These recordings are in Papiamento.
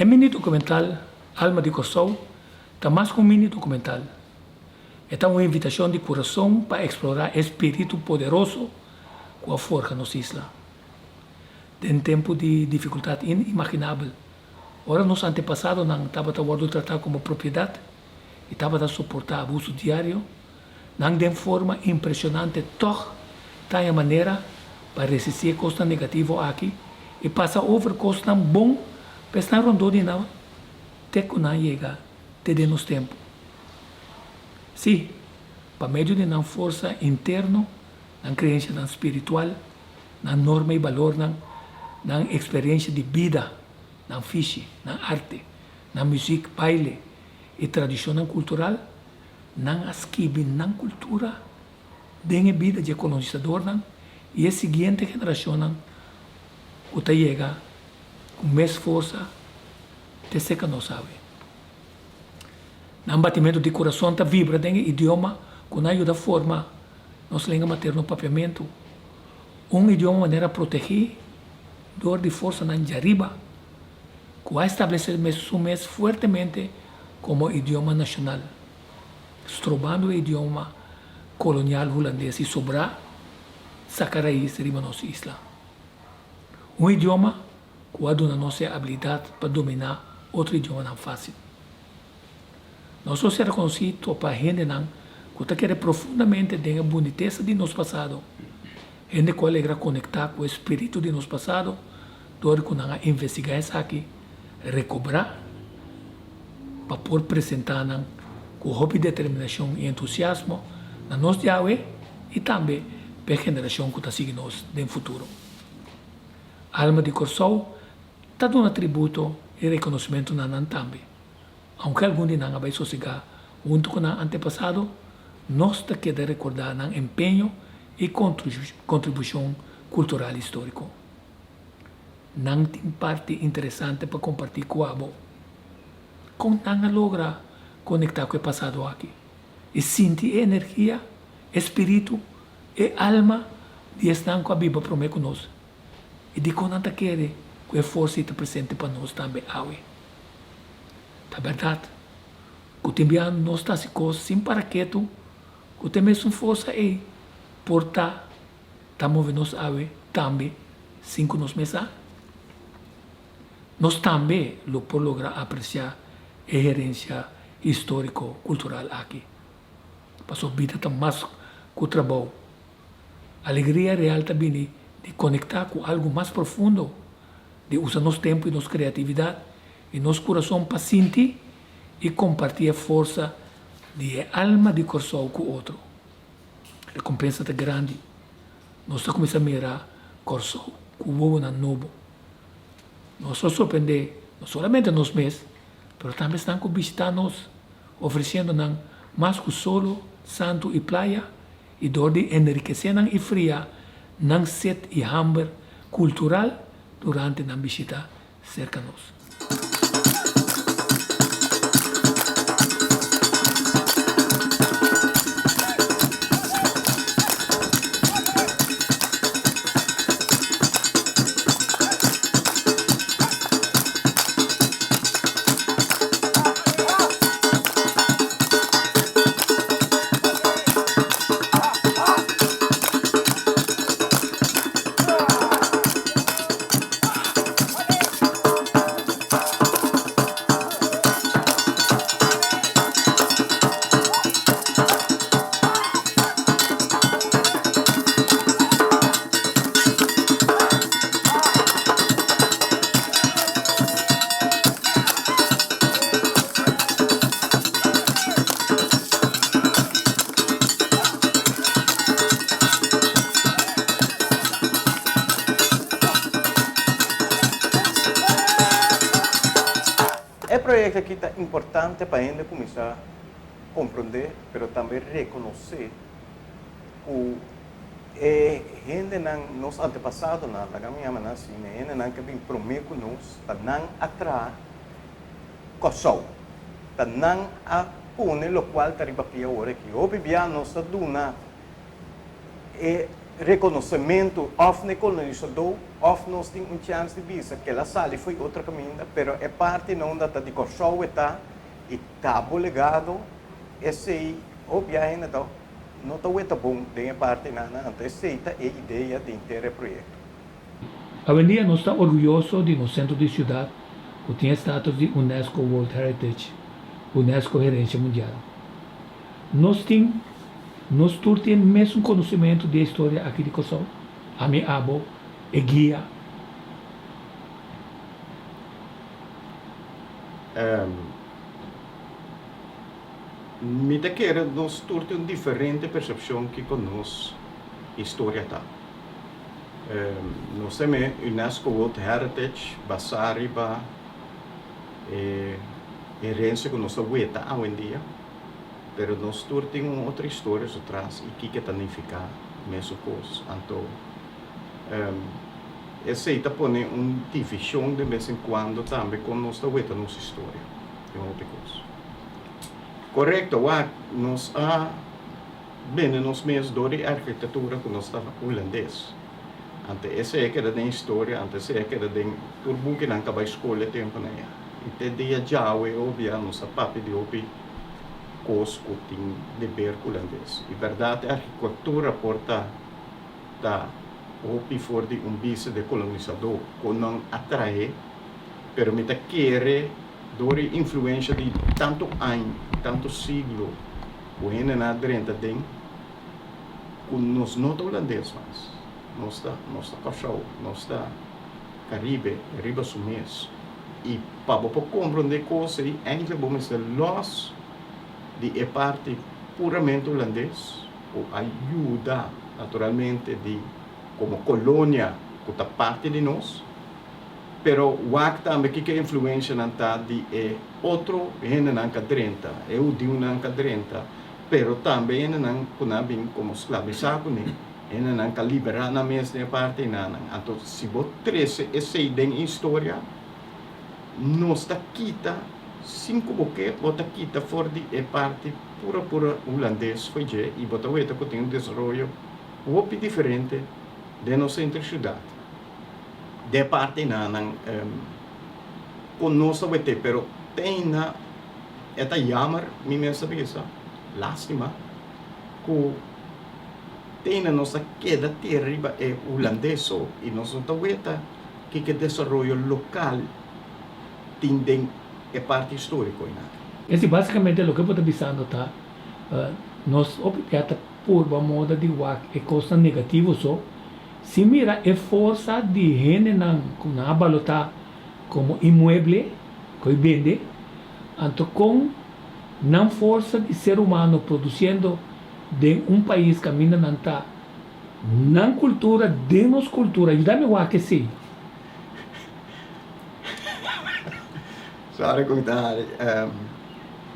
mini dokumental Alma di Kòrsou ta mas ku un mini dokumental. E ta un invitashon di kurason pa eksplorá e spiritu poderoso ku a forha nos isla. Den tempu di difikultat inimaginabel, ora nos antepasadonan tabata wòrdu tratá komo propiedat i tabata soportá abuso diario, nan den forma impreshonante tòg ta haña manera pa resistí e kosnan negativo aki i pasa over kosnan bon pa esnan rondó di nan te ku nan yega te den nos tempu. Sí, pa medio di nan forsa interno, nan kreensianan spiritual, nan norma i balornan, nan eksperensia di bida, nan fishi, nan arte, nan muzik, baile i tradishonnan kultural, nan a skibi nan kultura den e bida dje kolonisadornan i e siguiente generashonnan ku ta yega ku mes forsa te seka nos awe. Nan batimentu di kurason ta vibra den e idioma ku nan yuda forma nos lenga materno Papiamentu, un idioma manera protegí dor di forsanan djariba ku a establesé su mes fuertemente komo idioma nashonal, strobando e idioma kolonial hulandes i sobrá saka rais riba nos isla. Un idioma ku a duna nos e abilidat pa dominá otro idiomanan fásil. Nos lo ser konosí topa hendenan ku ta kere profundamente den e bunitesa di nos pasado, hende ku a legra konektá ku e spiritu di nos pasado dor ku nan a investigá esaki, rekobrá pa por presentá nan ku hopi determinashon i entusiasmo na nos djawe i tambe p'e generashon ku ta sigui nos den futuro. Alma di Kòrsou ta duna tributo i rekonosmentu na nan tambe. Aunke algun di nan a bai sosegá huntu ku nan antepasado, nos ta keda rekordá nan empeño i kontribushon kultural históriko. Nan tin parti interesante pa kompartí ku abo. Kon nan a logra konektá ku e pasado aki i sinti e energia, e spiritu, e alma di esnan ku a biba promé ku nos? I dikon nan ta kere ku e forsa ei ta presente pa nos tambe awe? Ta bèrdat ku tin bia nos ta hasi kos sin para ketu ku ta e mesun forsa ei por ta ta move nos awe tambe sin ku nos mes sa? Nos tambe lo por logra apresiá e herensia históriko kultural aki. Pasobra bida ta mas ku trabou. Alegria real ta bini di konektá ku algu mas profundo, di usa nos tempu i nos kreatividat i nos kurason pa sinti i kompartí e forsa di e alma di Kòrsou ku otro. Rekompensa ta grandi. Nos ta kuminsá mira Kòrsou ku wowonan nobo. Nos lo sorprendé no solamente nos mes, pero tambe esnan ku bishitá nos, ofresiendo nan mas ku solo, santu i playa, i dor di enrikesé nan i fria nan set i hamber kultural durante nan bishita serka nos. E proyecto aki ta importante pa hende cuminsa comprende pero tambe reconoce cu e hendenan, nos antepasadonan, laga mi yama nan asina, e hendenan cu a bin prome cu nos, ta nan a traha Kòrsou. Ta nan a pone lokual ta riba pia ora aki. Hopi bia nos ta duna e. rekonosementu òf n'e kolonisadó òf nos tin un chèns di bisa ku el a sali fo'i otro kaminda, pero e parti na unda ta di Kòrsou e ta i ta bo legado, esei hopi biaha hende ta no ta weta bon den e partinan, anto esei ta e idea di henter e proyekto. Awendia nos ta orguyoso di nos sentro di siudat ku tin e status di UNESCO World Heritage, UNESCO Herensia Mundial. Nos tin, nos tur tin mesun konosementu di e historia aki di Kòrsou, ami, abo, e guia. Mi ta kere nos tur tin un diferente persepshon kiko nos historia ta. Nos ta me Unesco World Heritage basá riba e herensia ku nos ta weta awendia, pero nos tur tin un otro historia su tras i kiko ta nifiká mesun kos. Anto esei ta pone un divishon de bes en kuando tambe kon nos ta weta nos historia den hopi kos. Korekto, wak, nos a. Bende nos mes dor di arkitektura ku nos ta hulandes. Ante esei a keda den historia, ante esei a keda den tur bukinan ku a bai skol e tempunan ya. I te dia djawe obia nos ta papia di hopi kos ku tin di ber ku hulandes. I bèrdat e arkitektura por ta ta hopi for di un bista di e kolonisadó ku nan a trahe, pero mi ta kere dor e influensha di tantu aña, tantu siglo. Ku hendenan a drenta den ku nos no ta hulandes mas, nos ta nos ta Kòrsou, nos ta Karibe riba su mes. I pa bo por komprondé kos ei, eindelijk bo mester lòs di e parti puramente hulandes ku a yuda naturalmente di komo kolonia ku ta parti di nos, Pero wak tambe kiko e influencianan ta di e otro hendenan ka drenta, e hudiunan ka drenta, pero tambe hendenan ku nan a bin komo sklabisá kuné, hendenan ka liberá nan mes den e parti enanan. Anto si bo trese esei den e historia, nos ta kita, sin ku bo ke, bo ta kita for di e parti pura pura hulandes fo'i dje i bo ta weta ku tin un desaroyo hopi diferente den nos sentro siudat. De parti na nan ku nos ta wete pero te ainda e ta jammer mi mes ta bisa lastima ku te ainda nos ta keda tira riba e hulandes so i nos no ta weta kiko e desaroyo lokal tin den e parti historiko einan. Esi basikamente loke bo ta bisando ta nos hopi bia ta purba moda di wak e kosnan negativo so. Si mira e forsa di hendenan ku nan a balotá komo inmueble ku e bende, anto kon nan forsa di ser humano produsiendo den un pais kaminda nan ta nan kultura den nos kultura, yuda mi wak esei. Sorry ku mi ta hari.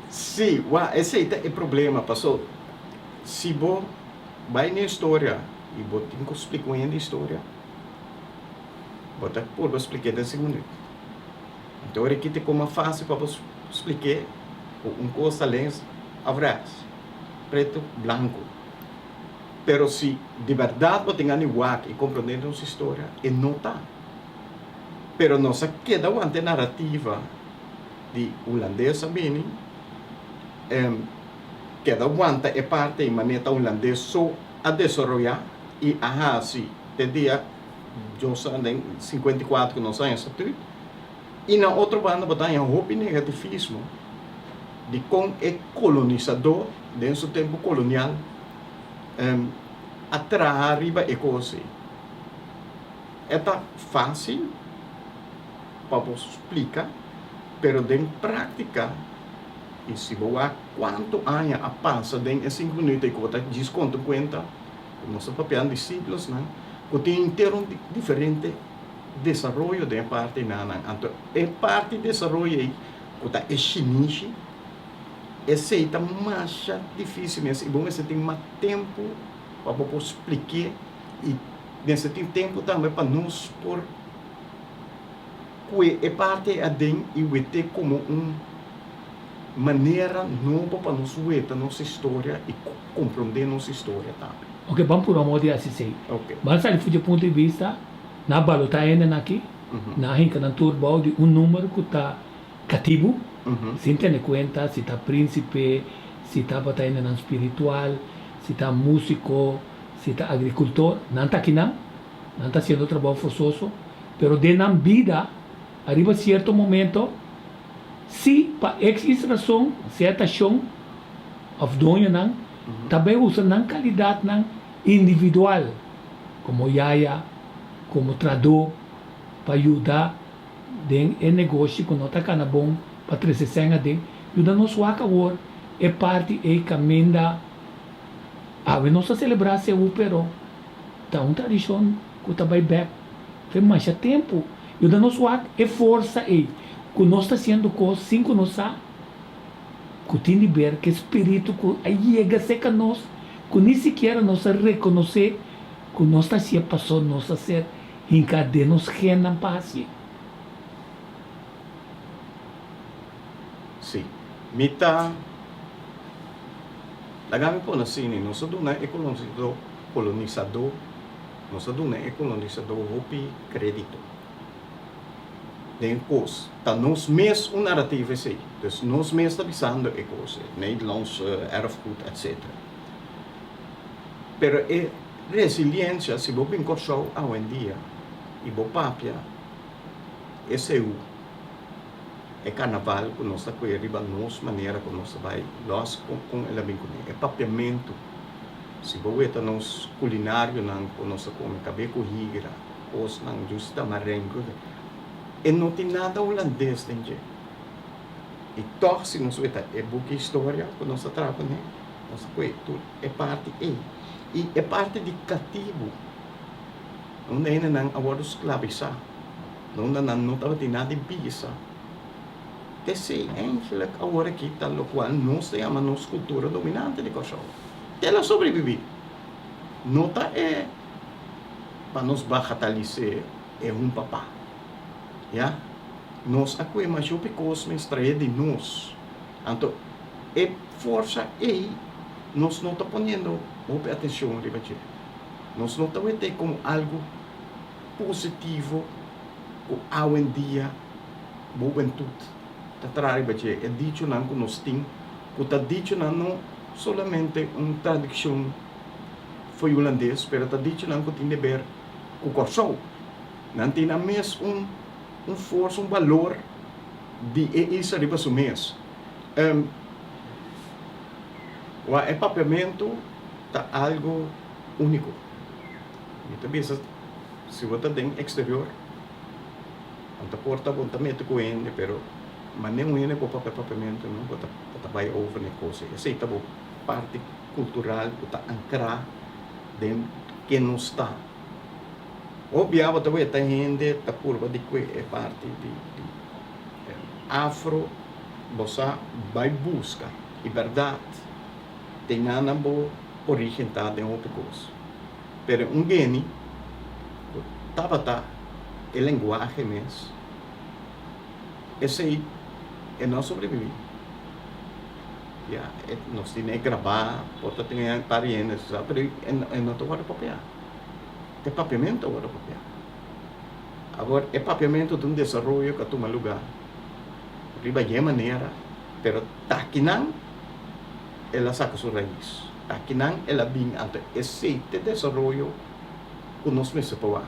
Si, wak esei ta e problema paso si bo bai na historia I bo tin ku splika un hende historia, bo ta purba splik'é den sin minüt. Anto ora ki ta koma fásil pa bo splik'é ku un kos ta lens òf rèks, pretu, blanku. Pero si di bèrdat bo tin gana di wak i komprondé nos historia, e no ta. Pero nos a keda wanta e narativa di hulandes a bini, keda wanta e parti ei manera ta hulandes so. A desaroyá i a hasi te dia Dios a den 54 ku nos a haña statut. I na otro banda bo ta haña hopi negativismo di kon e kolonisadó den su tempu kolonial a traha riba e kos ei. E ta fásil pa bo splika, pero den práktika I si bo wak kuantu aña a pasa den e sinku minuut ei ku bo ta djis konta un kuenta, ku nos ta papiando di siglosnan, ku tin henter un diferente desaroyo den e parti enanan. Anto e parti desaroyo ei ku ta e shinishi, esei ta masha difisil mes i bo mester tin mas tempu pa bo por splik'é i mester tin tempu tambe pa nos por Kue e parti ei aden i wet'é komo un manera nobo pa nos weta nos historia i komprondé nos historia tambe. Oke, ban purba modo di hasi esei. Oke. Ban sali for dje punto di bista, nan a balotá hendenan aki, nan a hinka nan tur bou di un numero ku ta katibu, sin tene kuenta si ta prínsipe, si tabata hendenan spiritual, si ta músiko, si ta agrikultor, nan ta akinan, nan ta hasiendo trabou forsoso, pero den nan bida, ariba sierto momento, si pa ex rason, sea ta shon òf doñonan, ta bai usa nan kalidatnan individual komo yaya, komo tradó pa yuda den e negoshi ku no ta kana bon pa trese sèn aden, yuda nos wak awor e parti ei kaminda awe nos ta selebrá Seú pero ta un tradishon ku ta bai bèk fe masha tempu. Yuda nos wak e forsa ei ku nos ta hasiendo kos sin ku nos sa ku tin di ber ku e spiritu ku a yega serka nos ku ni sikiera nos a rekonosé ku nos ta hasié pasó nos a ser hinká den nos gennan pa hasié. Sí. Mi ta laga mi pone asina, nos a duna e kolonisadó, nos a duna e kolonisadó hopi krédito den kos. Ta nos mes un narrativa esei. Dus nos mes ta bisando e kos ei, Nederlands erfgoed etcetera. Pero e resiliencia, si bo bin Kòrsou awendia i bo papia e seú, e karnaval ku nos ta kue riba nos manera ku nos ta bai lòs kon el a bin kuné, e papiamentu, si bo weta nos kulinarionan ku nos ta kome, kabe ku higra, kosnan, djus tamarijn, e no tin nada hulandes den dje. I tòg si nos weta e buki historia ku nos ta traha kuné, nos ta kue tur e parti ei. I e parti di katibu, unda hendenan a wòrdu sklabisá, unda nan no tabatin nada di bisa. Esei eigenlijk awor aki ta lokual nos ta yama nos kultura dominante di Kòrsou. El a sobrebibí. No ta e pa nos bagatalis'é e un papá. Ya. Nos a kue masha hopi kos mes trae di nos. Anto e forsa ei nos no ta poniendo hopi atenshon riba dje. Nos no ta wet'é komo algu positivo ku awendia bo hubentut ta traha riba dje. E dichonan ku nos tin, ku ta dichonan no solamente un tradikshon fo'i hulandes, pero ta dichonan ku tin deber ku Kòrsou. Nan tin nan mes un un forsa, un balor di e isla riba su mes. Wak e papiamentu ta algu úniko. Mi ta bisa si bo ta den eksterior, bo ta por ta bo ta mete ku hende, pero manera un hende por papia papiamentu no, bo ta bo ta bai over na e kos ei. Esei ta bo parti kultural ku ta ankrá den ken nos ta. Hopi bia bo ta weta hende ta purba di kue e parti di di afro, bo sa bai buska i bèrdat den nan nan bo origen ta den hopi kos. Pero un geni ku tabata e lenguahe mes, esei e no a sobrevivi. Ya, e nos tin e grabá, por ta tin e par di hende sa, pero e no ta wòrdu papiá. E papiamentu a wòrdu papiá. Awor, e papiamentu ta un desaroyo ku a tuma lugá riba dje manera, pero takinan el a saka su rais. Akinan el a bin anto esei t'e desaroyo ku nos mester por wak.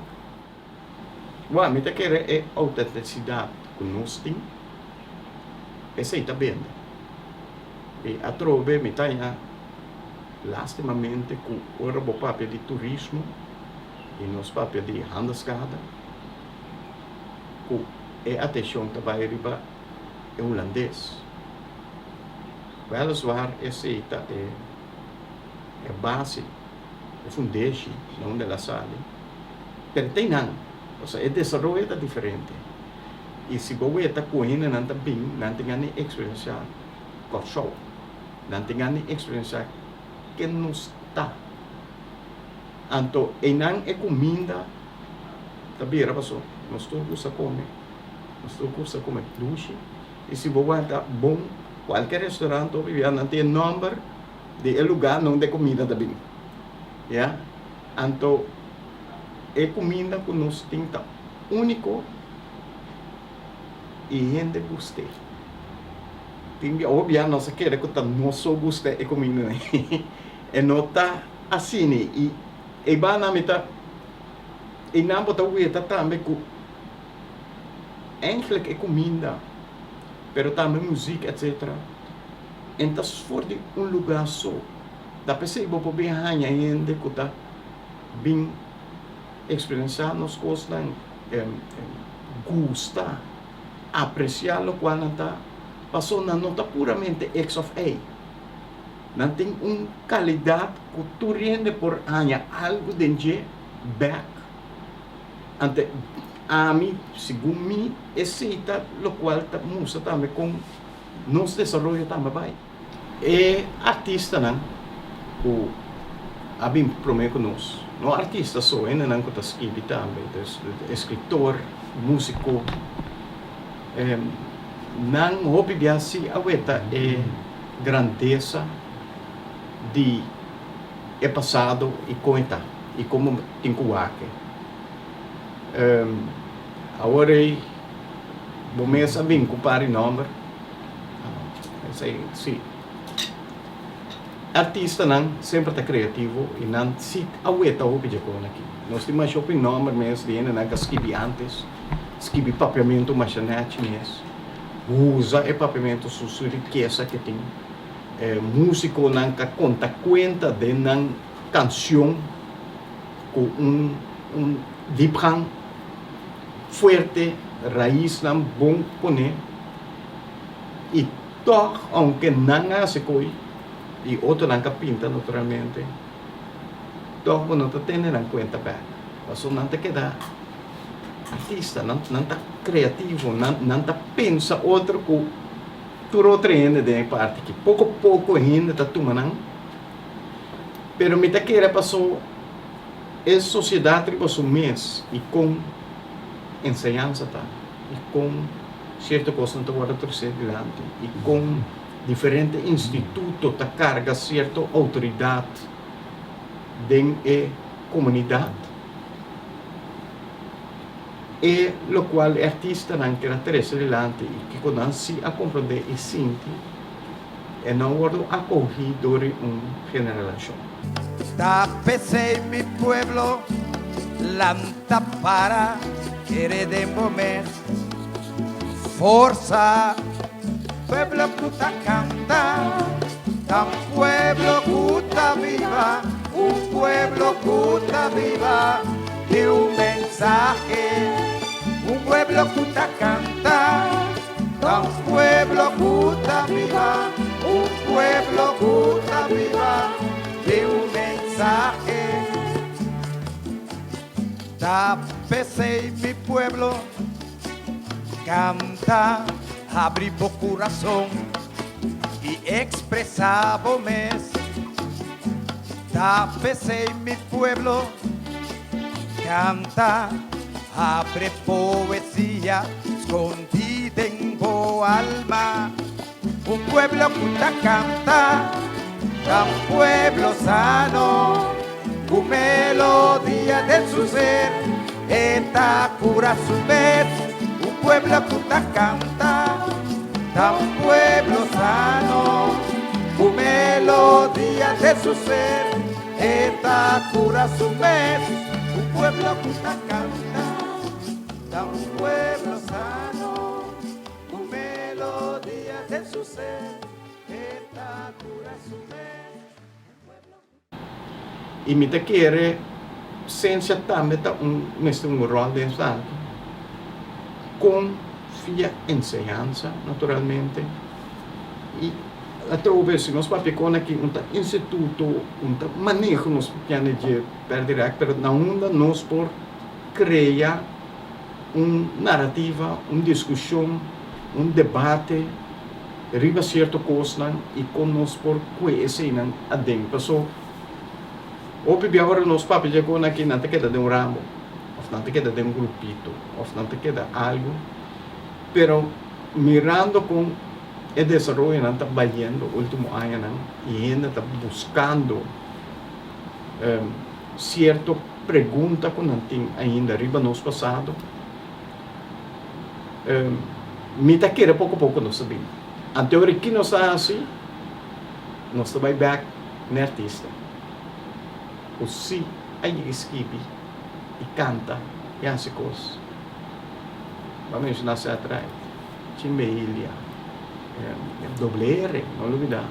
Wak, mi ta kere e outentisidat ku nos tin, esei ta bende. I atrobe mi ta haña lastimamente ku ora bo papia di turismo i nos papia di handelskade, ku e atenshon ta bai riba e hulandes. Weliswaar esei ta e e base, e fundeshi na unda el a sali, pero ta einan, pasobra e desaroyo ta diferente. I si bo weta ku hendenan ta bin, nan tin gana di eksperensiá Kòrsou, nan tin gana di eksperensiá ken nos ta. Anto einan e kuminda ta bira pasobra nos tur gusta kome, nos tur gusta kome dushi. I si bo wanta bon kualke restaurant o bibienda nan tin e nòmber di e lugá nunde e kumida ta bin. Ya. Anto e kuminda ku nos tin ta úniko i hende gust'é. Tin bia hopi bia nos a kere ku ta nos so gusta e kuminda ei. E no ta asina i ei banda mi ta einan bo ta weta tambe ku Eigenlijk e kuminda, pero tambe muzik etc. En ta for di un lugá so. Ta p'esei bo por bin haña hende ku ta bin eksperensiá nos kosnan, gusta, apresiá lokual nan ta, pasobra nan no ta puramente X òf Y. Nan tin un kalidat ku tur hende por haña algu den dje bèk. Ante ami, segun mi, esei ta lokual ta mustra tambe kon nos desaroyo tambe bai. E artistanan ku a bin promé ku nos, no artista so, hendenan ku ta skibi tambe, dus eskritor, músiko, nan hopi bia si a weta e grandesa di e pasado i kon e ta i komo tin ku wak. Awor ei bo mes a bin ku par di nòmber. Esei si. Artistanan semper ta kreativo i nan si a weta hopi dje kon aki. Nos tin masha hopi nòmber mes di hendenan ku a skibi ántes, skibi papiamentu masha nèchi mes, usa e papiamentu su su rikesa ke tin. Músikonan ka konta kuenta den nan kanshon. Ku un un diepgang fuerte, raisnan bon pone i tòg ounke nan a hasi koi i otronan ka pinta naturalmente, tòg bo no ta tene nan kuenta bèk pasobra nan ta keda artista, nan nan ta kreativo, nan nan ta pensa otro ku tur otro hende den e parti aki. Poko poko hende ta tuma nan. Pero mi ta kere paso e sociedad riba su mes y con enseñansa ta y con cierto cosnan ta wordo trece dilanti y con diferente instituto ta carga cierto autoridad den e comunidad e locual e artistanan kier a trece dilanti y kico nan si a comprende y sinti. E no wordo acogi door di un generalacion. Ta p'esei mi pueblo lanta para kere den bo mes forsa. Pueblo ku ta kanta, ta un pueblo ku ta biba, un pueblo ku ta biba di un mensahe. Un pueblo ku ta kanta. Ta un pueblo ku ta biba, un pueblo ku ta biba di un mensahe. Ta p'esei mi pueblo kanta, habri bo kurason i ekspresá bo mes. Ta p'esei mi pueblo kanta, abre poesia skondí den bo alma. Un pueblo ku ta kanta, ta un pueblo sano, ku melodia den su ser, e ta kura su mes. Un pueblo ku ta kanta, ta un pueblo sano, ku melodia den su ser, e ta kura su mes. Un pueblo ku ta kanta, ta un pueblo sano, ku melodia den su ser, e ta kura su mes. I mi ta kere sensia tambe ta un mester un ròl den esaki, kon via enseñansa naturalmente i atrobe si nos papia kon aki un ta instituto, un ta maneho nos pian di dje per dirèkt pero na unda nos por krea un narativa, un diskushon, un debate riba sierto kosnan i kon nos por kue eseinan aden. Paso hopi bia ora nos papia dje kon aki nan ta keda den un ramo òf nan ta keda den un grupito òf nan ta keda algu, pero mirando kon e desaroyonan ta bayendo ultimo añanan i hende ta buskando. Sierto pregunta ku nan tin ainda riba nos pasado, mi ta kere poko poko nos ta bini. Ante ora ki nos ta hasi, nos ta bai bek n'e artista ku si a yega skibi i kanta i hasi kos. Bo a menshoná Ced Ride, Chimbehilia, Doble R, no lubidá.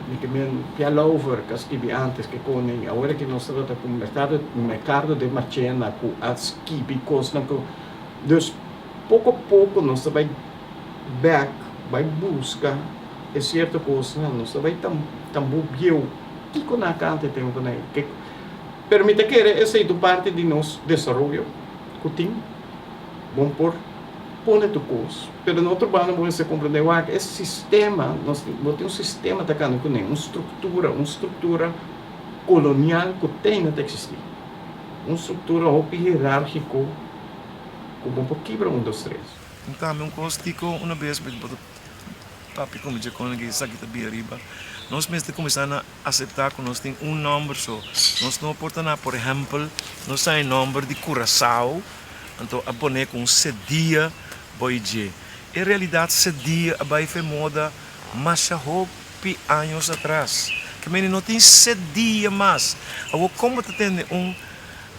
Mi ke men Pia Louver ku a skibi antes ke koning, awor aki nos tabata ku Mercado Mercado de Marchena ku a skibi kosnan ku dus poko poko nos ta bai bek bai buska e sierto kosnan nos ta bai tambú bieu kiko nan a kanta e tempu nan ei pero mi ta kere esei ta un parti di nos desaroyo ku tin bon por pone tur kos, pero na otro banda bo mester komprendé wak e sistema, nos bo tin un sistema ta kanda kuné, un struktura, un struktura kolonial ku te ainda ta eksistí, un struktura hopi hierárgiko ku bo por kibra un dos tres. Un tambe un kos tiko una bes mi bo ta papia ku mi dje kono ke esaki ta bira riba, nos mester kuminsá na aseptá ku nos tin un nòmber so, nos no por ta na por ehèmpel nos ta e nòmber di Kurasao, Anto a pone ku un sedia boi dje. En realidat sedia a bai fe moda masha hopi años atras. Ke mende no tin sedia mas. Awor kon bo ta tende un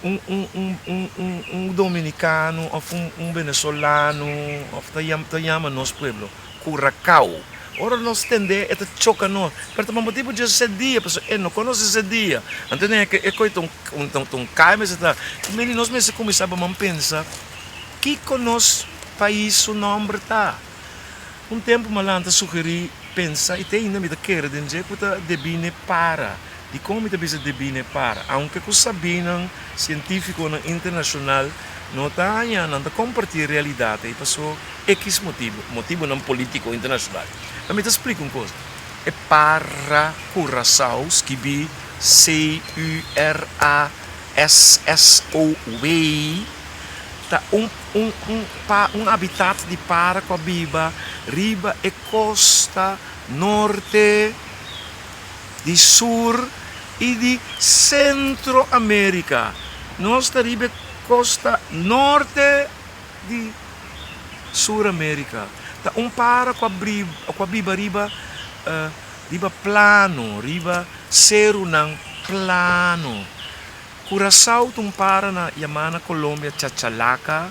un un un un un un dominikano òf un un benesolano òf ta yama ta yama nos pueblo Curacao. Ora nos tende e ta choka nos, pero ta pa motibu dje sedia, pasobra e no konosé sedia. Anto e e koe ta un ta un kai mester ta. Meni nos mester kuminsá pa man pensa kiko nos pais su nòmber ta. Un tempu mi a lanta sugerí pensa i te ainda mi ta kere den dje ku ta debí n'e para. Dikon mi ta bisa debí n'e para? Aunke ku sabínan sientífikonan internashonal no ta haña nan ta kompartí e realidat ei paso X motibu, motibunan polítiko internashonal. Ma mi ta splika un kos, e para Curaçao skibí C-U-R-A-S-S-O-W ta un un un pa un habitat di para ku a biba riba e kosta norte di sur i di Sentro Amerika. Nos ta riba e kosta norte di Sur Amerika ta un para ku a ku a biba riba riba plano, riba serunan plano. Curaçao ta un para na yamá na Colombia chachalaka,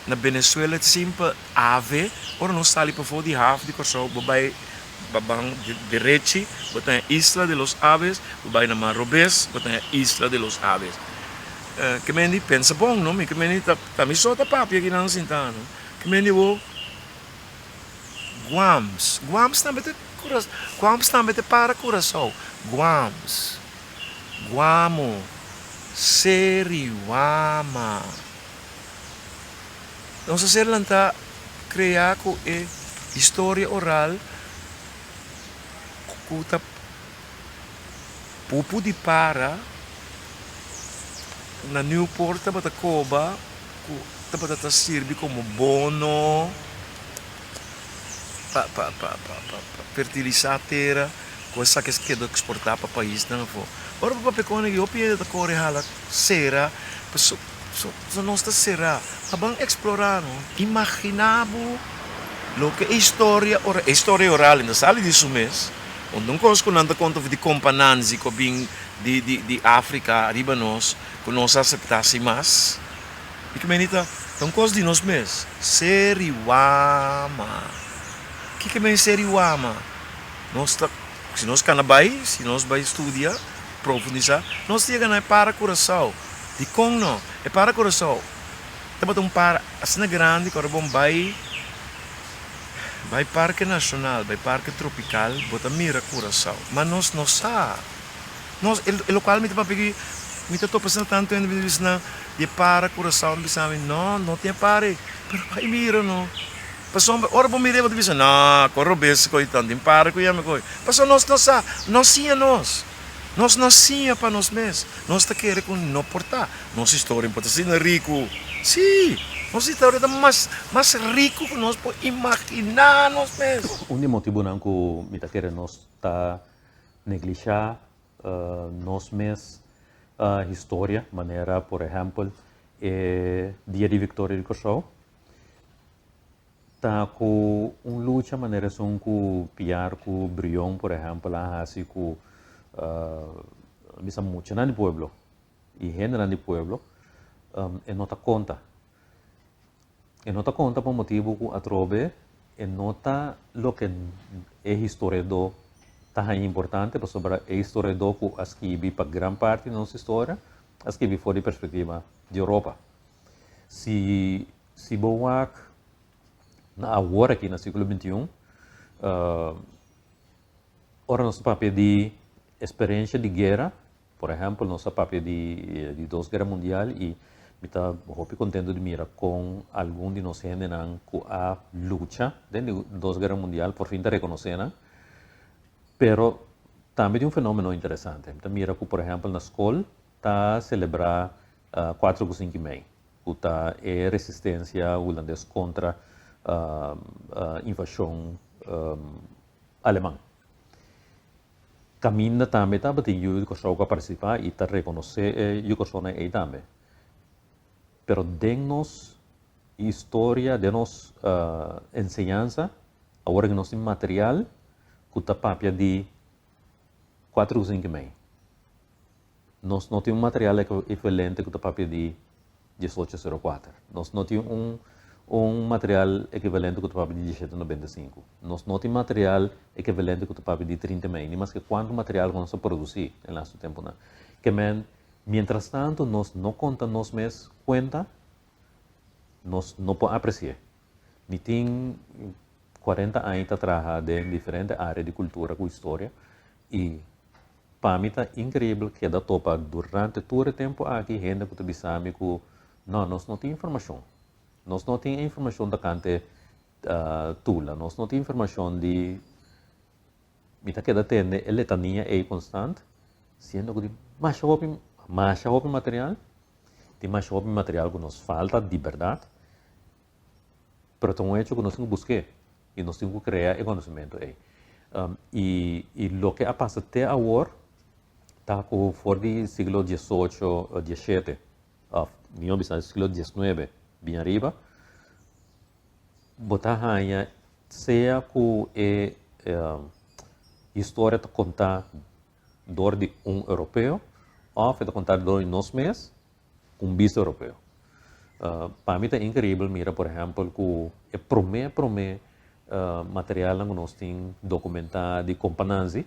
na Venezuela ta simpel ave. Ora nos sali pafó di haf di Kòrsou bo bai ba ban derechi bo ta haña Isla de los Aves, bo bai na man robes bo ta haña Isla de los Aves. Ke men di pensa bon no, mi ke men di ta. Ta mi so ta papia ki nan sinta no. Ki men di bo Guams. Guams tambe ta Curaçao. Guams tambe ta para Curaçao. Guams. Guamo. Seriwama. Nos a ser lanta crea cu e historia oral cu ta Pupu di para na Newport tabata koba ku tabata ta sirbi komo bono pa pa pa pa pa fertilisá tera ku esaki a keda eksportá pa paisnan afó. Ora bo papia kon aki hopi hende ta kore hala sera paso so nos ta será. A ban eksplorá no. Imaginá bo loke e historia ora e historia oral no sali di su mes. Unda un kos ku nan ta konta di Kompa Nanzi ku a bin di di di Afrika riba nos ku nos a aseptá sin mas. I ku meni ta ta un kos di nos mes. Seriwama. Kiko men seriwama? Nos ta si nos kana bai, si nos bai studia, profundisá, nos ta yega na e para Curaçao. Dikon no? E para Curaçao tabata un para asina grandi ku ora bo bai. Bai Parke Nashonal, bai Parke Tropikal, bo ta mira Curaçao. Ma nos no sa. Nos, e lokual mi ta papia aki, mi ta topa asina tantu hende mi ta bisa nan, di e para Curaçao, mi bisa mi, no, no tin e para ei. Pero bai mira no. Pasobra ora bo mira ei bo ta bisa, no, kon robes koe tan tin para ku yami koe. Pasobra nos no sa, no siña nos. Nos no siña pa nos mes. Nos ta kere ku no por ta. Nos historia por ta asina riku. Sí, nos historia ta mas mas riku ku nos por imaginá nos mes. Un di motibunan ku mi ta kere nos ta neglishá nos mes historia, manera por ehèmpel e Dia di Viktoria di Kòrsou, ta ku un lucha manera esun ku Piar ku Brion por ehèmpel a hasi ku bisa muchanan di pueblo i hendenan di pueblo, e no ta konta. E no ta konta pa motibu ku atrobe e no ta loke e historiadó ta haña importante pasobra e historiadó ku a skibi pa gran parti di nos historia a skibi for di perspektiva di Europa. Si si bo wak na awor aki na siglo bintiun ora nos ta papia di eksperensia di guera. Por ehempel, nos a papia di di dos guera mundial y mi ta hopi contento di mira con algun di nos hendenan cu a lucha den di dos guera mundial por fin ta reconoce nan. Pero tambe tin un fenomeno interesante. Mi ta mira cu por ehempel na scol ta celebra cuatro cu cinco y mei cu ta e resistencia hulandes contra invasion aleman. Kaminda tambe tabatin yu di Kòrsou ku a partisipá i ta rekonosé e yu Kòrsounan ei tambe. Pero den nos historia, den nos enseñansa, awor ku nos tin material ku ta papia di kuater ku sinku mei. Nos no tin un material ekivalente ku ta papia di diesocho sero kuater. Nos no tin un un material ekivalente ku ta papia di dieshete nobenta i sinku. Nos no tin material ekivalente ku ta papia di trinta mei, ni maske kuantu material ku nos a produsí den lastu tempunan. Ke men, mientras tantu nos no konta nos mes kuenta, nos no por apresi'é. Mi tin kuarenta aña ta traha den diferente área di kultura ku historia i Pa mi ta increibel keda topa durante tur e tempo aki hende cu ta bisa mi cu no, nos no tin informacion. Nos no tin e informacion tocante Tula, nos no tin informacion di. Mi ta keda tende e letania ey constant, siendo cu tin masha hopi, masha hopi material, tin masha hopi material cu nos falta di berdad, Pero ta un hecho ku nos tin ku busk'é i nos tin ku krea e konosementu ei. I i loke a pasa te awor ta ku for di siglo diesocho, dieshete òf mihó bisa siglo diesnuebe bin ariba bo ta haña sea ku e historia ta kontá dor di un europeo òf e ta kontá dor di nos mes. Un bista europeo. Pa mi ta increibel mira por ehempel cu e prome prome materialnan cu nos tin documenta di Compa Nanzi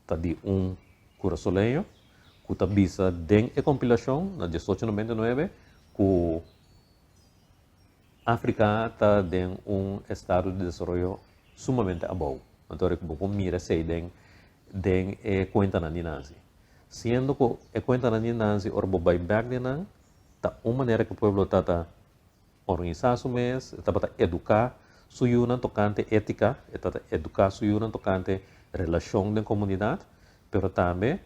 ta di un curasoleño cu ta bisa den e compilacion na diesocho noventa i nuebe cu Africa ta den un estado di desaroyo sumamente abou. Anto bo por mira esey den den e cuentanan di Nanzi. Siendo cu e cuentanan di Nanzi ora bo bay bek den nan, ta un manera cu pueblo ta ta organisa su mes, e tabata educa su yunan tocante etica, e ta ta educa su yunan tocante relacion den comunidad, pero tambe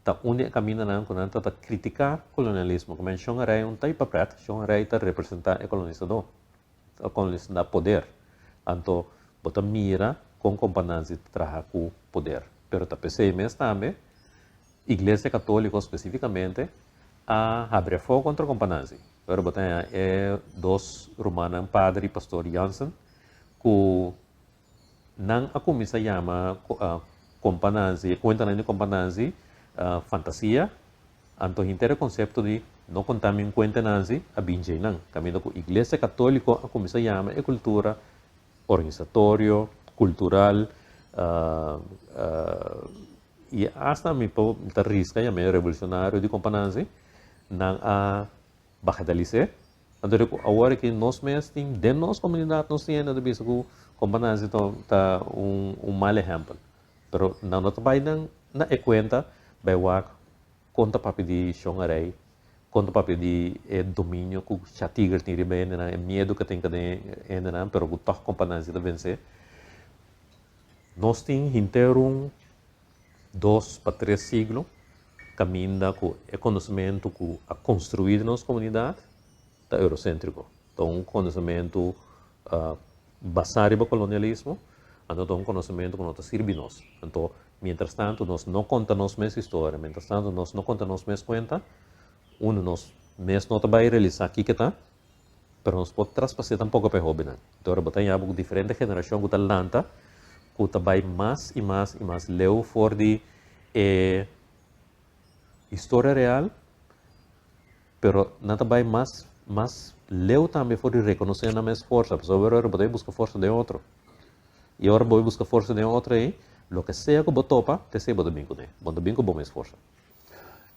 ta un di e camindanan cu nan ta ta critica colonialismo. Como Shon Rey un ta pa pret, Shon Rey ta representa e colonisador, e colonisador na poder. Anto bo ta mira con Compa Nanzi ta traha cu poder. Pero ta p'esey mes tambe Iglesia Catolico specificamente a habri afo contra Compa Nanzi. Pero bo ta haña e dos rumannan Pader y Pastor Jansen cu nan a cuminsa yama Compa Nanzi, e cuentanan di Compa Nanzi fantasia, anto henter e concepto di no conta mi un cuenta Nanzi a bin djey nan. Caminda cu Iglesia Catolico a cuminsa yama e cultura organisatorio, cultural y hasta mi por mi ta risca yam'e revolucionario di Compa Nanzi, nan a bagatalis'e. Anto di cu awor aki nos mes tin den nos comunidad nos tin hende ta bisa cu Compa Nanzi ta un mal ehempel. Pero nan no ta bay nan na e cuenta bay wak Kon ta papia di Shon Arey? Kon ta papia di e dominio ku Cha Tiger tin riba hendenan, e miedu ku tin den hendenan, pero ku tòg Kompa Nanzi ta vensé? Nos tin henter un dos pa tres siglo kaminda ku e konosementu ku a konstruí den nos komunidat ta euroséntriko. Ta un konosementu basá riba kolonialismo, anto ta un konosementu ku no ta sirbi nos. Anto. Mientras tanto nos no konta nos mes historia, mientras tanto nos no konta nos mes kuenta, uno nos mes no ta bai realisá kiko ta, pero nos por traspas'é tampoko pa e hóbennan. Enton ora bo ta haña bo ku diferente generashon ku ta lanta, ku ta bai mas i mas i mas leu for di e historia real, pero nan ta bai mas mas leu tambe for di rekonosé nan mes forsa, pasobra ora bo ta bai buska forsa den otro. I ora bo bai buska forsa den otro ei, loke sea ku bo topa, ta esei bo ta bin kuné. Bo no ta bin ku bo mes forsa.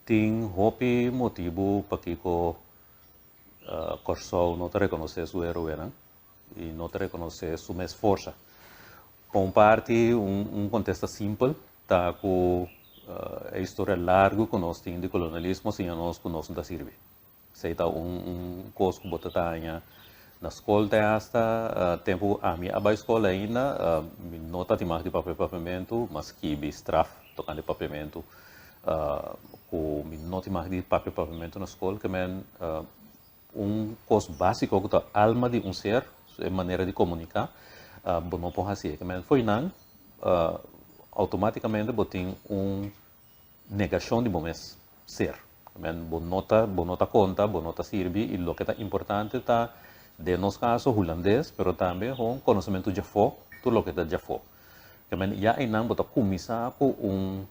Tin hopi motibu pakiko Kòrsou no ta rekonosé su heroenan i no ta rekonosé su mes forsa. Pa un parti, un kontesta simpel ta ku e historia largu ku nos tin di kolonialismo siña nos ku nos no ta sirbi. Esei ta un kos ku bo ta taña na skol te asta tempu ku ami a bai skol ainda mi no ta tin mag di papia papiamentu, mas skibi straf tokante papiamentu. Ku mi no tin mag di papia papiamentu na skol ke men un kos básiko ku ta alma di un ser, e manera di komuniká, bo no por hasié. Ke men fo'i nan outomátikamente bo tin un negashon di bo mes ser. Ke men bo no ta bo no ta konta, bo no ta sirbi i loke ta importante ta den nos kaso hulandes pero tambe hon konosementu djafó, tur loke ta djafó. Ke men ya einan bo ta kuminsá ku un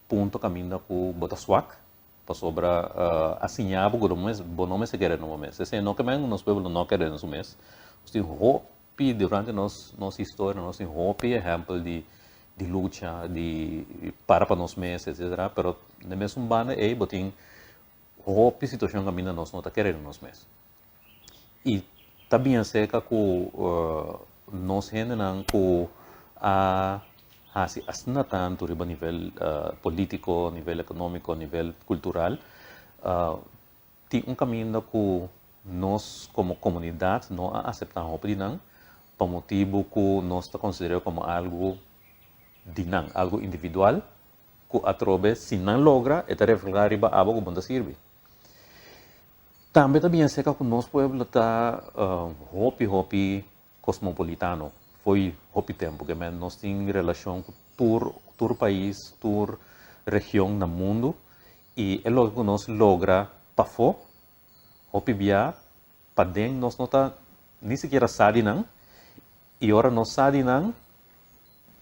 punto kaminda ku bo ta swak, pasobra a siña bo ku bo no mester kere na bo mes. Esei no ke men nos pueblo no kere na su mes. Nos tin hopi durante nos nos historia nos tin hopi ehèmpel di di lucha, di para pa nos mes etsetera, pero na e mesun banda ei bo tin hopi situashon kaminda nos no ta kere na nos mes. I ta bin aserka ku nos hendenan ku a hasi asina tantu riba nivel polítiko, nivel ekonómiko, nivel kultural, tin un kaminda ku nos komo komunidat no a aseptá hopi di nan pa motibu ku nos ta konsider'é komo algu di nan, algu individual ku atrobe si nan logra e ta reflehá riba abo ku bo ta sirbi. Tambe ta bien seca cu nos pueblo ta hopi hopi cosmopolitano fo'i hopi tempo ke men nos tin relacion cu tur tur pais tur region na mundo y e loke cu nos logra pafo hopi bia paden nos no ta ni sikiera sa di nan y ora nos sa di nan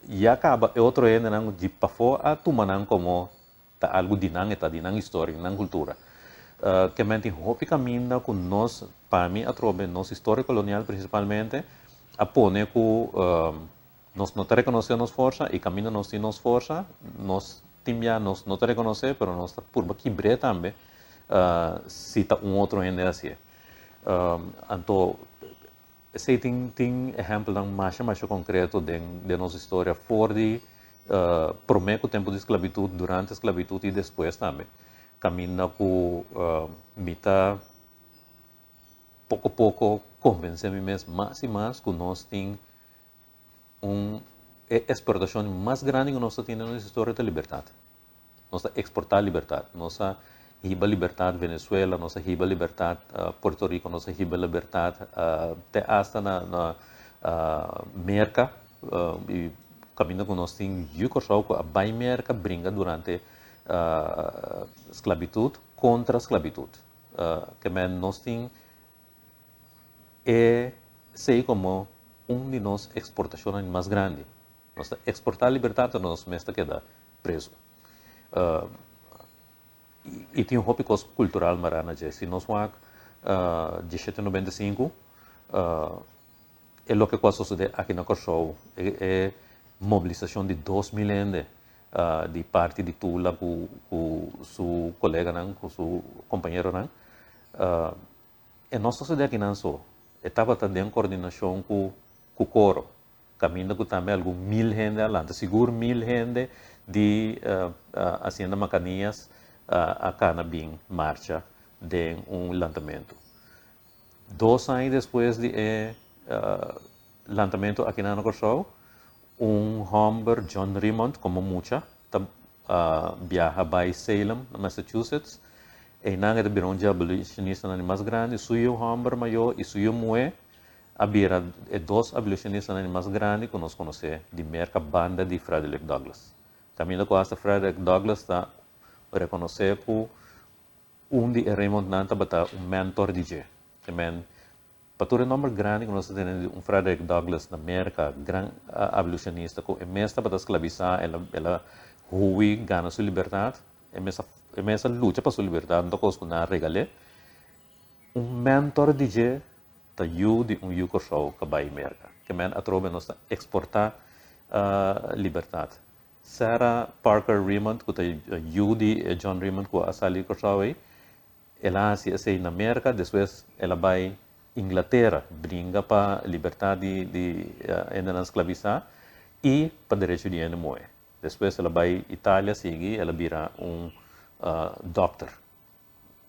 ya caba e otro hendenan di pafo a tuma nan como Ta algu di nan, e ta di nan historia, di nan kultura. Ke men tin hopi kaminda ku nos, pa mi atrobe, nos historia kolonial prinsipalmente, a pone ku nos no ta rekonosé nos forsa i kaminda nos tin nos forsa, nos tin bia nos no ta rekonosé, pero nos ta purba kibr'é tambe si ta un otro hende hasié. Anto Esei tin tin ehèmpelnan masha masha konkreto den den nos historia for di promé ku tempu di sklabitut, durante sklabitut i despues tambe. Kaminda ku mi ta poko poko konvensé mi mes mas i mas ku nos tin un e eksportashon mas grandi ku nos ta tin den nos historia ta libertat. Nos ta exporta libertad. Nos a hiba libertad Venezuela, nos a hiba libertad Puerto Rico, nos a hiba libertad te hasta na na Merca y caminda cu nos tin yu Corsou cu a bay Merca bringa durante sclavitud contra sclavitud. Ke men nos tin e esey como un di nos exportacionnan mas grandi. Nos ta exporta libertad pero nos mes ta keda preso. Y tin hopi cos cultural mará na dje. Si nos wak diesshete nobenta i sinku, e loke cu a sosode aki na Kòrsou, e mobilisacion di 2000 hende di parti di Tula cu su coleganan, cu su compañeronan, e no sosode akinan so. E tabata den coordinacion cu Coro. Kaminda ku tambe algun mil hende a lanta. Sigur mil hende di Hacienda Macanias a kana bin marcha den un lantamentu. Dos aña despues di e lantamentu akinan na Kòrsou, un hòmber, John Remond, komo mucha ta biaha bai Salem, na Massachusetts. Einan e ta bira un dje abolishonistanan di mas grandi. Su yu hòmber mayó i su yu muhé a bira e dos abolishonistanan di mas grandi ku nos konosé di Merka banda di Frederick Douglass. Kaminda ku hasta Frederick Douglass ta rekonosé ku un di e Raymondnan tabata un mentor di dje. Te men, pa tur e nòmber grandi ku nos ta tene di un Frederick Douglass na Merka, gran abolushonista ku e mes tabata sklabisá, el a el a hui gana su libertat, e mes a e mes a lucha pa su libertat, no ta kos ku nan a regal'é. Un mentor di dje ta yu di un yu Kòrsou ka bai Merka. Ke men atrobe nos ta eksportá libertat. Sarah Parker Remond ku ta yu di e John Remond ku a sali di Kòrsou ei, el a hasi esei na Merka, despues el a bai Inglatera bringa pa libertat di di hendenan sklabisá i pa derecho di hende muhé. Despues el a bai Italia sigui el a bira un dòkter.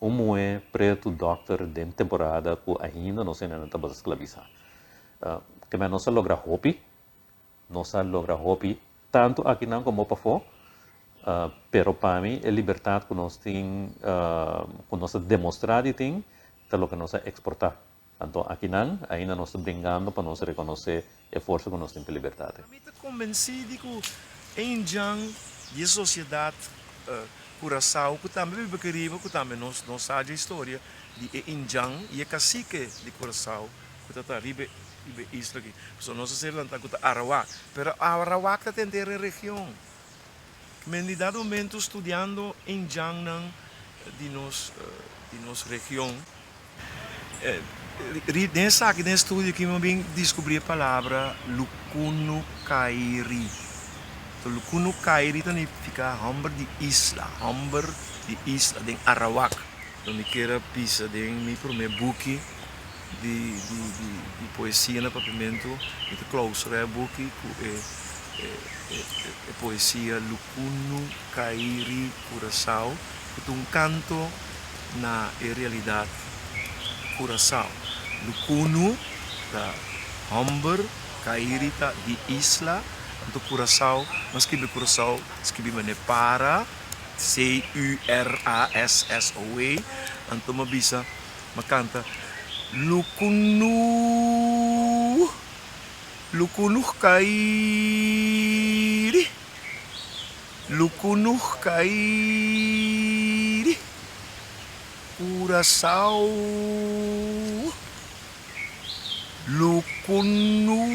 Un muhé pretu dòkter den temporada ku ainda nos hendenan tabata sklabisá. Kemey nos a logra hopi, nos a logra hopi tantu akinan komo pafó, pero pa mi e libertat ku nos tin, ku nos a demostrá di tin, ta loke nos a eksportá. Anto akinan ainda nos ta bringando pa nos rekonosé e forsa ku nos tin pa libertat. Mi ta kombensí di ku e indjan di e sosiedat Curaçao ku tambe biba aki riba ku tambe nos no sa dje historia di e indjan i e kasike di Curaçao ku ta ta riba e isla aki. Pasobra nos a ser lantá ku ta Arawak pero Arawak ta tenter e region. Men di dado momento studiando indjannan di nos di nos region Den esaki, den e studio aki mi a bin diskubrí e palabra Lukunukairi. So Lukunukairi ta nifiká hòmber di isla, hòmber di isla den Arawak. Lo mi kier a bisa den mi promé buki di di poesia na Papiamentu, mi ta klousurá e buki ku e e poesia Lukunukairi Curaçao, ku ta un kanto. Na e realidat Curaçao. Lukunu ta hòmber, Kairi ta di isla, anto Curaçao, no skibi Curaçao, skibi manera para, C-U-R-A-S-S-O-A, anto mi a bisa, mi a kanta, Lukunu, Lukunu Kairi. Lukunuh kairi Curaçao Lukunuh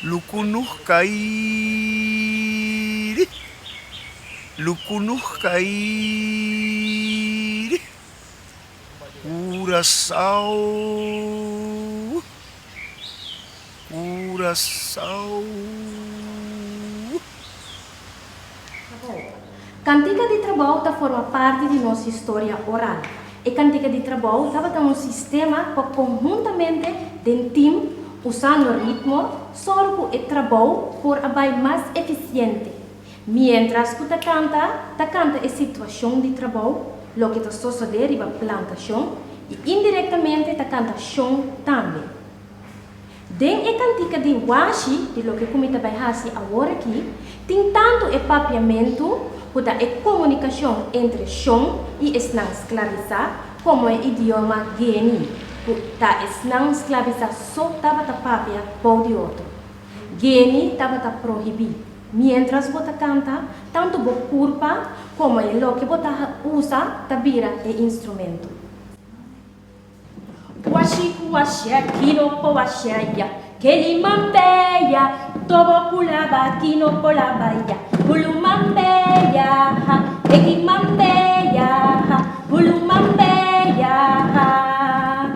Lukunuh kairi Lukunuh kairi Curaçao. Curaçao. Trabou. Kantika di trabou ta forma parti di nos historia oral. E kantika di trabou tabata un sistema pa konhuntamente den tim, usando ritmo, sòru ku e trabou por a bai mas efisiente. Miéntras ku ta kanta, ta kanta e situashon di trabou, loke ta sosodé riba plantashon, i indirektamente ta kanta shon tambe. Den e kantika di washi di loke ku mi ta bai hasi awor aki, tin tantu e papiamentu, ku ta e komunikashon entre shon i esnan sklabisá, komo e idioma geni, ku ta esnan sklabisá so tabata papia bou di otro. Geni tabata prohibí. Miéntras bo ta kanta, tantu bo kurpa komo e loke bo ta usa ta bira e instrumento. Washi ku washia kino po washia ya Keli mambe ya Tobo kulaba kino po laba ya Bulu mambe ya ha Eki mambe ya ha Bulu mambe ya ha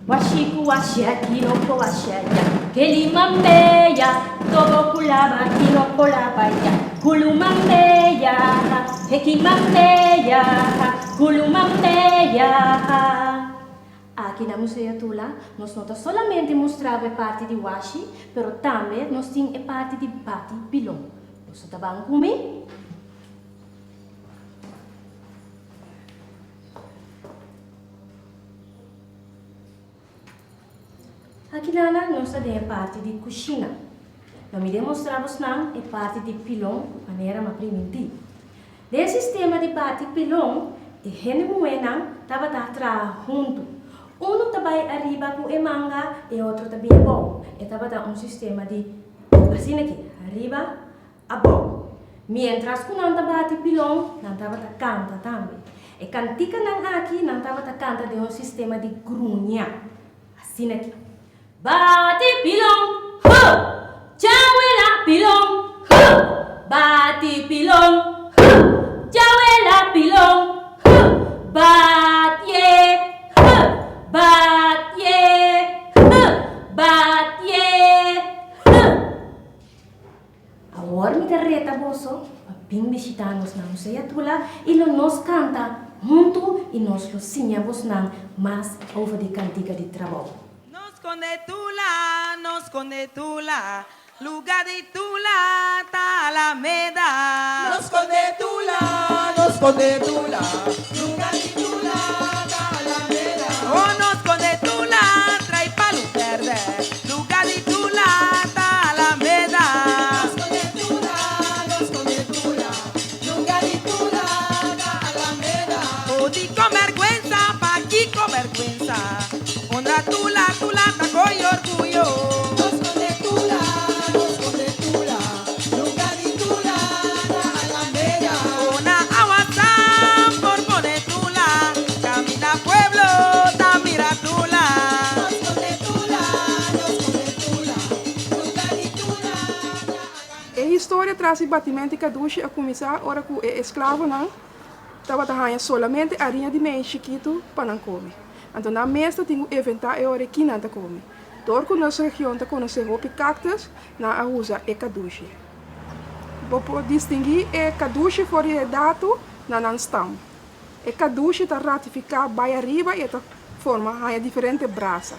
Washi ku washia kino po washia ya Keli mambe ya Tobo kulaba kino po laba ya Bulu mambe ya ha Eki mambe ya ha Bulu mambe ya ha Aki na Museo Tula nos no ta solamente mustra bo e parti di washi, pero tambe nos tin e parti di bati pilon. Boso ta ban ku mi? Aki nana nos ta den e parti di kushina. Lo mi demostra bosnan e parti di pilon manera m'a primintí. Den e sistema di bati pilon, e hende muhénan tabata traha huntu. Unu ta bai ariba ku e manga, e otro ta bini abou. E tabata un sistema di asina. Asina aki, ariba, abou. Miéntras ku nan ta bati pilon, nan tabata kanta tambe. E kantikanan aki nan tabata kanta den un sistema di gruña. Asina aki. Bati pilon, hu! Djawela pilon, hu! Bati pilon, hu! Djawela pilon, hu! Batié, hu! Batié, hu! Batié, hu! Awor mi ta reta boso pa bin bishitá nos na Musea Tula i lo nos kanta huntu i nos lo siña bosnan mas over di kantika di trabou. Nos konde Tula, nos konde Tula, luga di Tula ta Alameda. Nos konde Tula, nos konde Tula, luga di Tula ta Alameda. Oh, nos konde Tula, trai palu berde, luga di Tula ta Alameda. Nos konde Tula, nos konde Tula, luga di Tula ta Alameda. Oh, dikon bergwensa, pakiko bergwensa, honra Tula, Tula ta koi orguyo. Nos konde Tula, nos konde Tula, luga di Tula ta Alameda. Oh, na Awasán por pone Tula, kaminda pueblo ta mira Tula. Nos konde Tula, nos konde Tula, luga di Tula ta Alameda. E historia tras di batimentu di kadushi a kuminsá ora ku e esklavonan tabata haña solamente ariña di mei chikitu pa nan kome. Anto nan mes ta tin ku inventá e ora ki nan ta kome. Dor ku nos region ta konosé hopi kaktus, nan a usa e kadushi. Bo por distinguí e kadushi for di e datu na nan stam. E kadushi ta ratifiká bai ariba i e ta forma haña diferente brasa.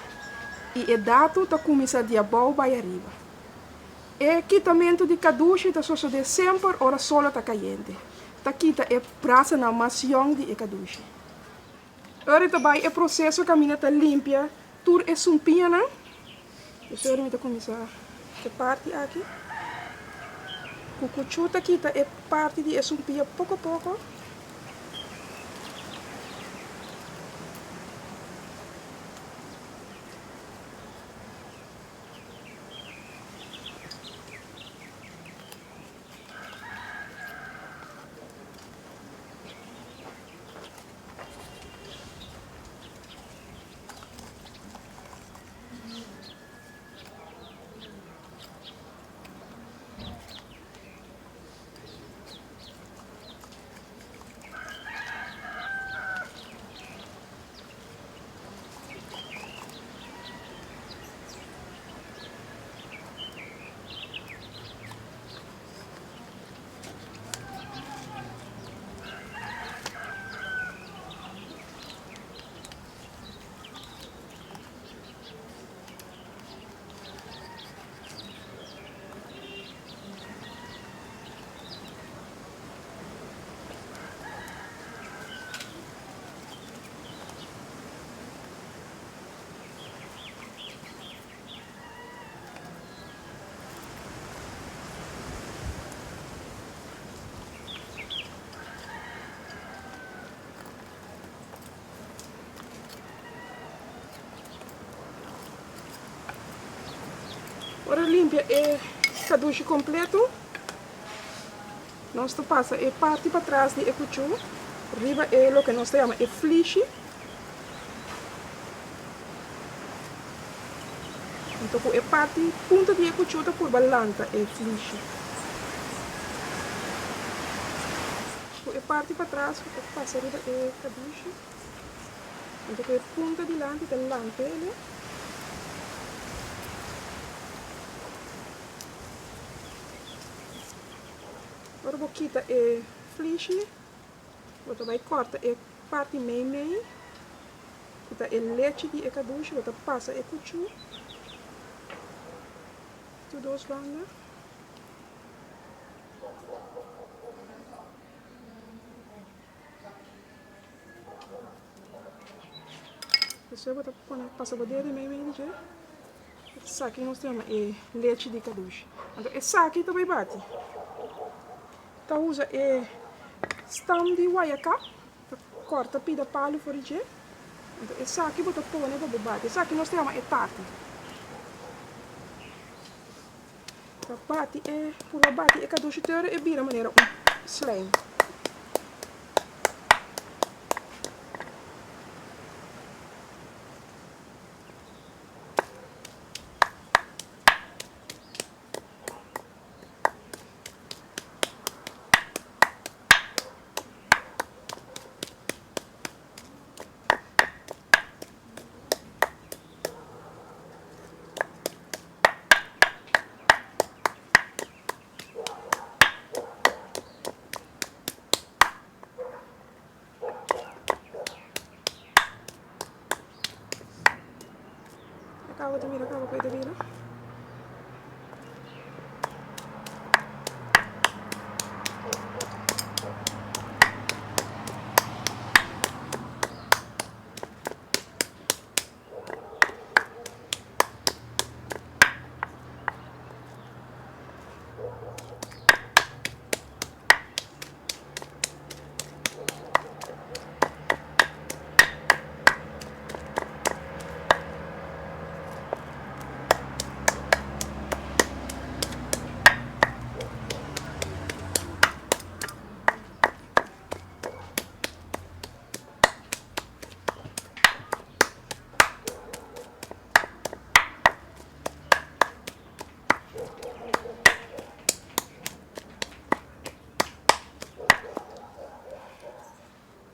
I e datu ta kuminsá di abou bai ariba. E kitamentu di kadushi ta sosodé semper ora solo ta kayente. Ta kita e brasanan mas yòn di e kadushi. Ora ta bai e proseso kaminda ta limpia tur e sumpiñanan. Despues ora mi ta kuminsá e parti aki. Ku kuchú ta kita e parti di e sumpiña poko poko. Ora limpia e kadushi kompleto, nos ta pasa e parti patras di e kuchú riba e loke nos ta yama e flishi. Anto ku e parti punta di e kuchú ta purba lanta e flishi. Ku e parti patras ku ta pasa riba e kadushi. Anto ku e punta dilanti ta lanta ele. Ora bo kita e flishi, bo ta bai kòrta e parti meimei, ku ta e lechi di e kadushi, bo ta pasa e kuchú tur dos banda. Despues bo ta pone pasa bo dedo meimei di dje. Esaki nos ta yama e lechi di kadushi. Anto esaki ta bai bati. Ta usa e stam di wayaka, ta kòrta pida palu for di dje. Anto esaki bo ta pone pa bo bati. Esaki nos ta yama e tati. Ta bati e, purba bati e kadushi te ora e bira manera un slijm. Acabo ta mira caba cu e ta bira.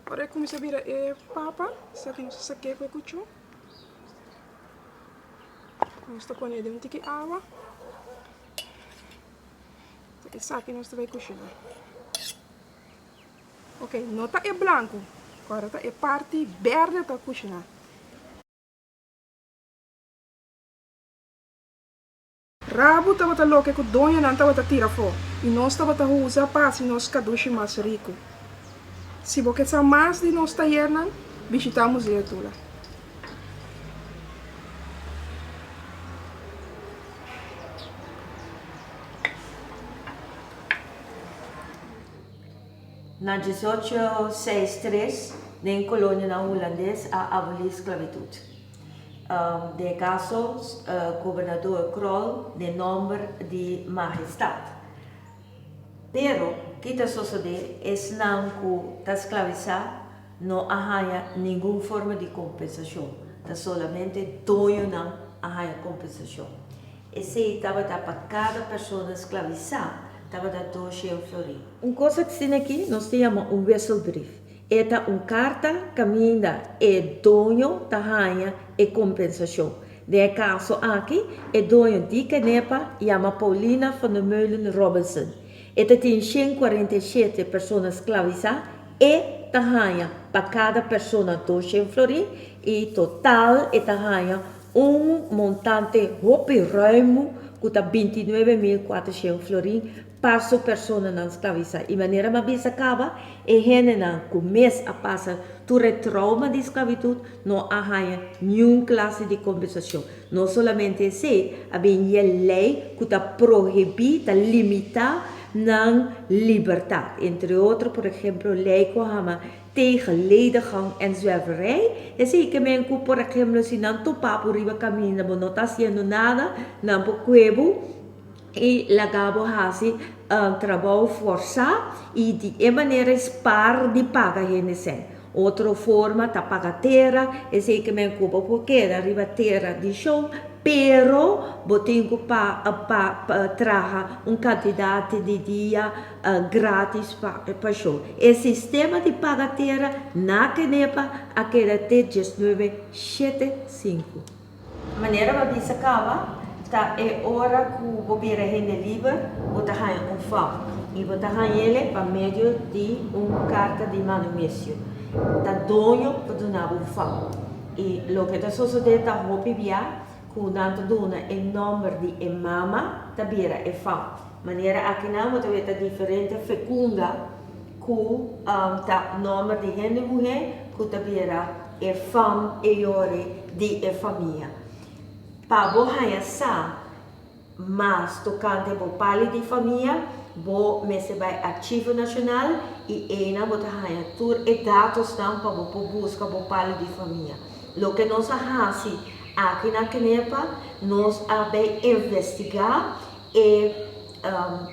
Ora e kuminsá bira e papa, esaki nos ta sak'é ku e kuchú. Nos ta pone den un tiki awa. Esaki nos ta bai kushiná. Ok, no ta e blanku, ora ta e parti berde ta kushiná. Rabu tabata loke ku doñonan tabata tira afó i nos tabata usa pa hasi nos kadushi mas riku. Si bo ke sa mas di nos tayernan, bishitá Museo Tula. Na diesocho seis tres, den kolonianan hulandes a abolí sklabitut. Den e kaso, gobernador Krol den nòmber di Mahestat. Pero, ki ta sosodé? Esnan ku ta sklabisá no a haña ningun forma di kompensashon, ta solamente doñonan a haña kompensashon. Esei tabata pa kada persona sklabisá tabata doshen florin. Un kos asina aki nos ta yama un wisselbrief. E ta un karta kaminda e doño ta haña e kompensashon. Den e kaso aki e doño di Kenepa yama Paulina van der Meulen Robinson. E ta tin 147 persona sklabisá, e ta haña pa kada persona 200 florin i total e ta haña un montante hopi ruimu ku ta 29.400 florin pa su personanan sklabisá. I manera mi a bisa kaba, e hendenan ku mes a pasa tur e trauma di sklabitut no a haña niun klase di kompensashon. No solamente esei, a bin e lei ku ta prohibí, ta limitá nan libertat. Entre otro, por ehemplo, lei ku a hama tegen lediggang en zwerverij. Esei ke men ku, por ehemplo, si nan topa bo riba kaminda, bo no ta hasiendo nada, nan por kue bo i laga bo hasi trabou forsá i di e manera e spar di paga hende sèn. Otro forma ta paga tera, esei ke men ku bo por keda riba tera di shon, pero bo tin ku pa pa traha un kantidat di dia gratis pa pa shon. E sistema di paga tera na Kenepa a keda te diesnuebe shete sinku. Manera bo a bisa kaba, ta e ora ku bo bira hende liber, bo ta haña un fam, i bo ta hañ'ele pa medio di un karta di manumesio. Ta doño ta duna bo un fam. I loke ta sosodé ta hopi bia ku nan ta duna e nòmber di e mama ta bira e fam. Manera akinan bo ta weta diferente fekunda ku ta nòmber di hende muhé ku ta bira e fam e yori di e famia. Pa bo haña sa mas tokante bo pali di famia, bo mester bai Archivo Nashonal i einan bo ta haña tur e datosnan pa bo por buska bo pali di famia. Loke nos a hasi aki na Kenepa, nos a bai investigá. e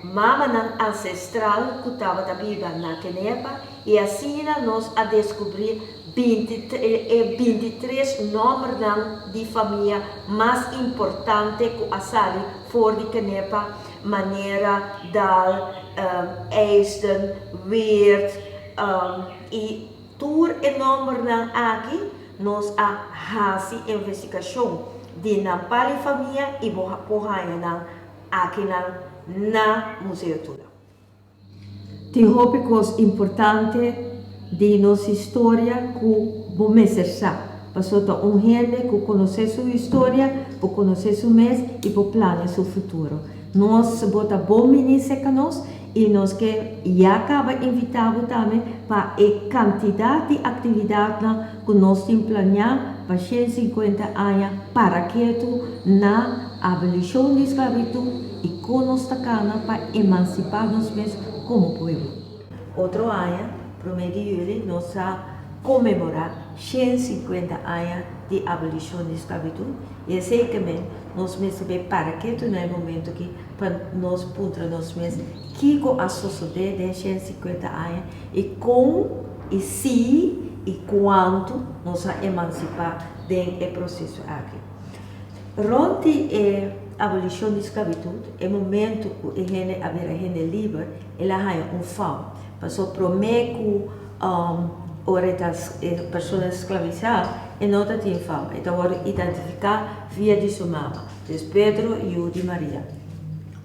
mamanan ancestral cu tabata biba na Kenepa y asina nos a descubri e bintitres nombernan di famia mas importante cu a sali for di Kenepa manera Dal, Eisden, Weert y tur e nombernan aki nos a haci investigacion di nan pali famia y bo por haya nan akinan na Museo Tula. Tin hopi kos importante di nos historia ku bo mester sa, pasobra ta un hende ku konosé su historia por konosé su mes i por plania su futuro. Nos bo ta bon bini serka nos i nos ke ya kaba invitá bo tambe pa e kantidat di aktividatnan ku nos tin planiá pa 150 aña para ketu na abolishon di sklabitut i kon nos ta kana pa emansipá nos mes komo pueblo. Otro aña, promé di yüli, nos ta konmemorá 150 aña di abolishon di sklabitut i esei ke men nos mester bay para ketu na e momento aki pa nos puntra nos mes kiko a sosodé den 150 aña i kon i si i kuantu nos a emansipá den e proseso aki. Rond di e abolishon di sklabitut, e momentu ku e hende a bira hende liber, el a haña un fam. Pasobra promé ku ora e ta e persona sklabisá, e no ta tin fam. E ta wòrdu identifiká via di su mama, dus Pedro yu di Maria.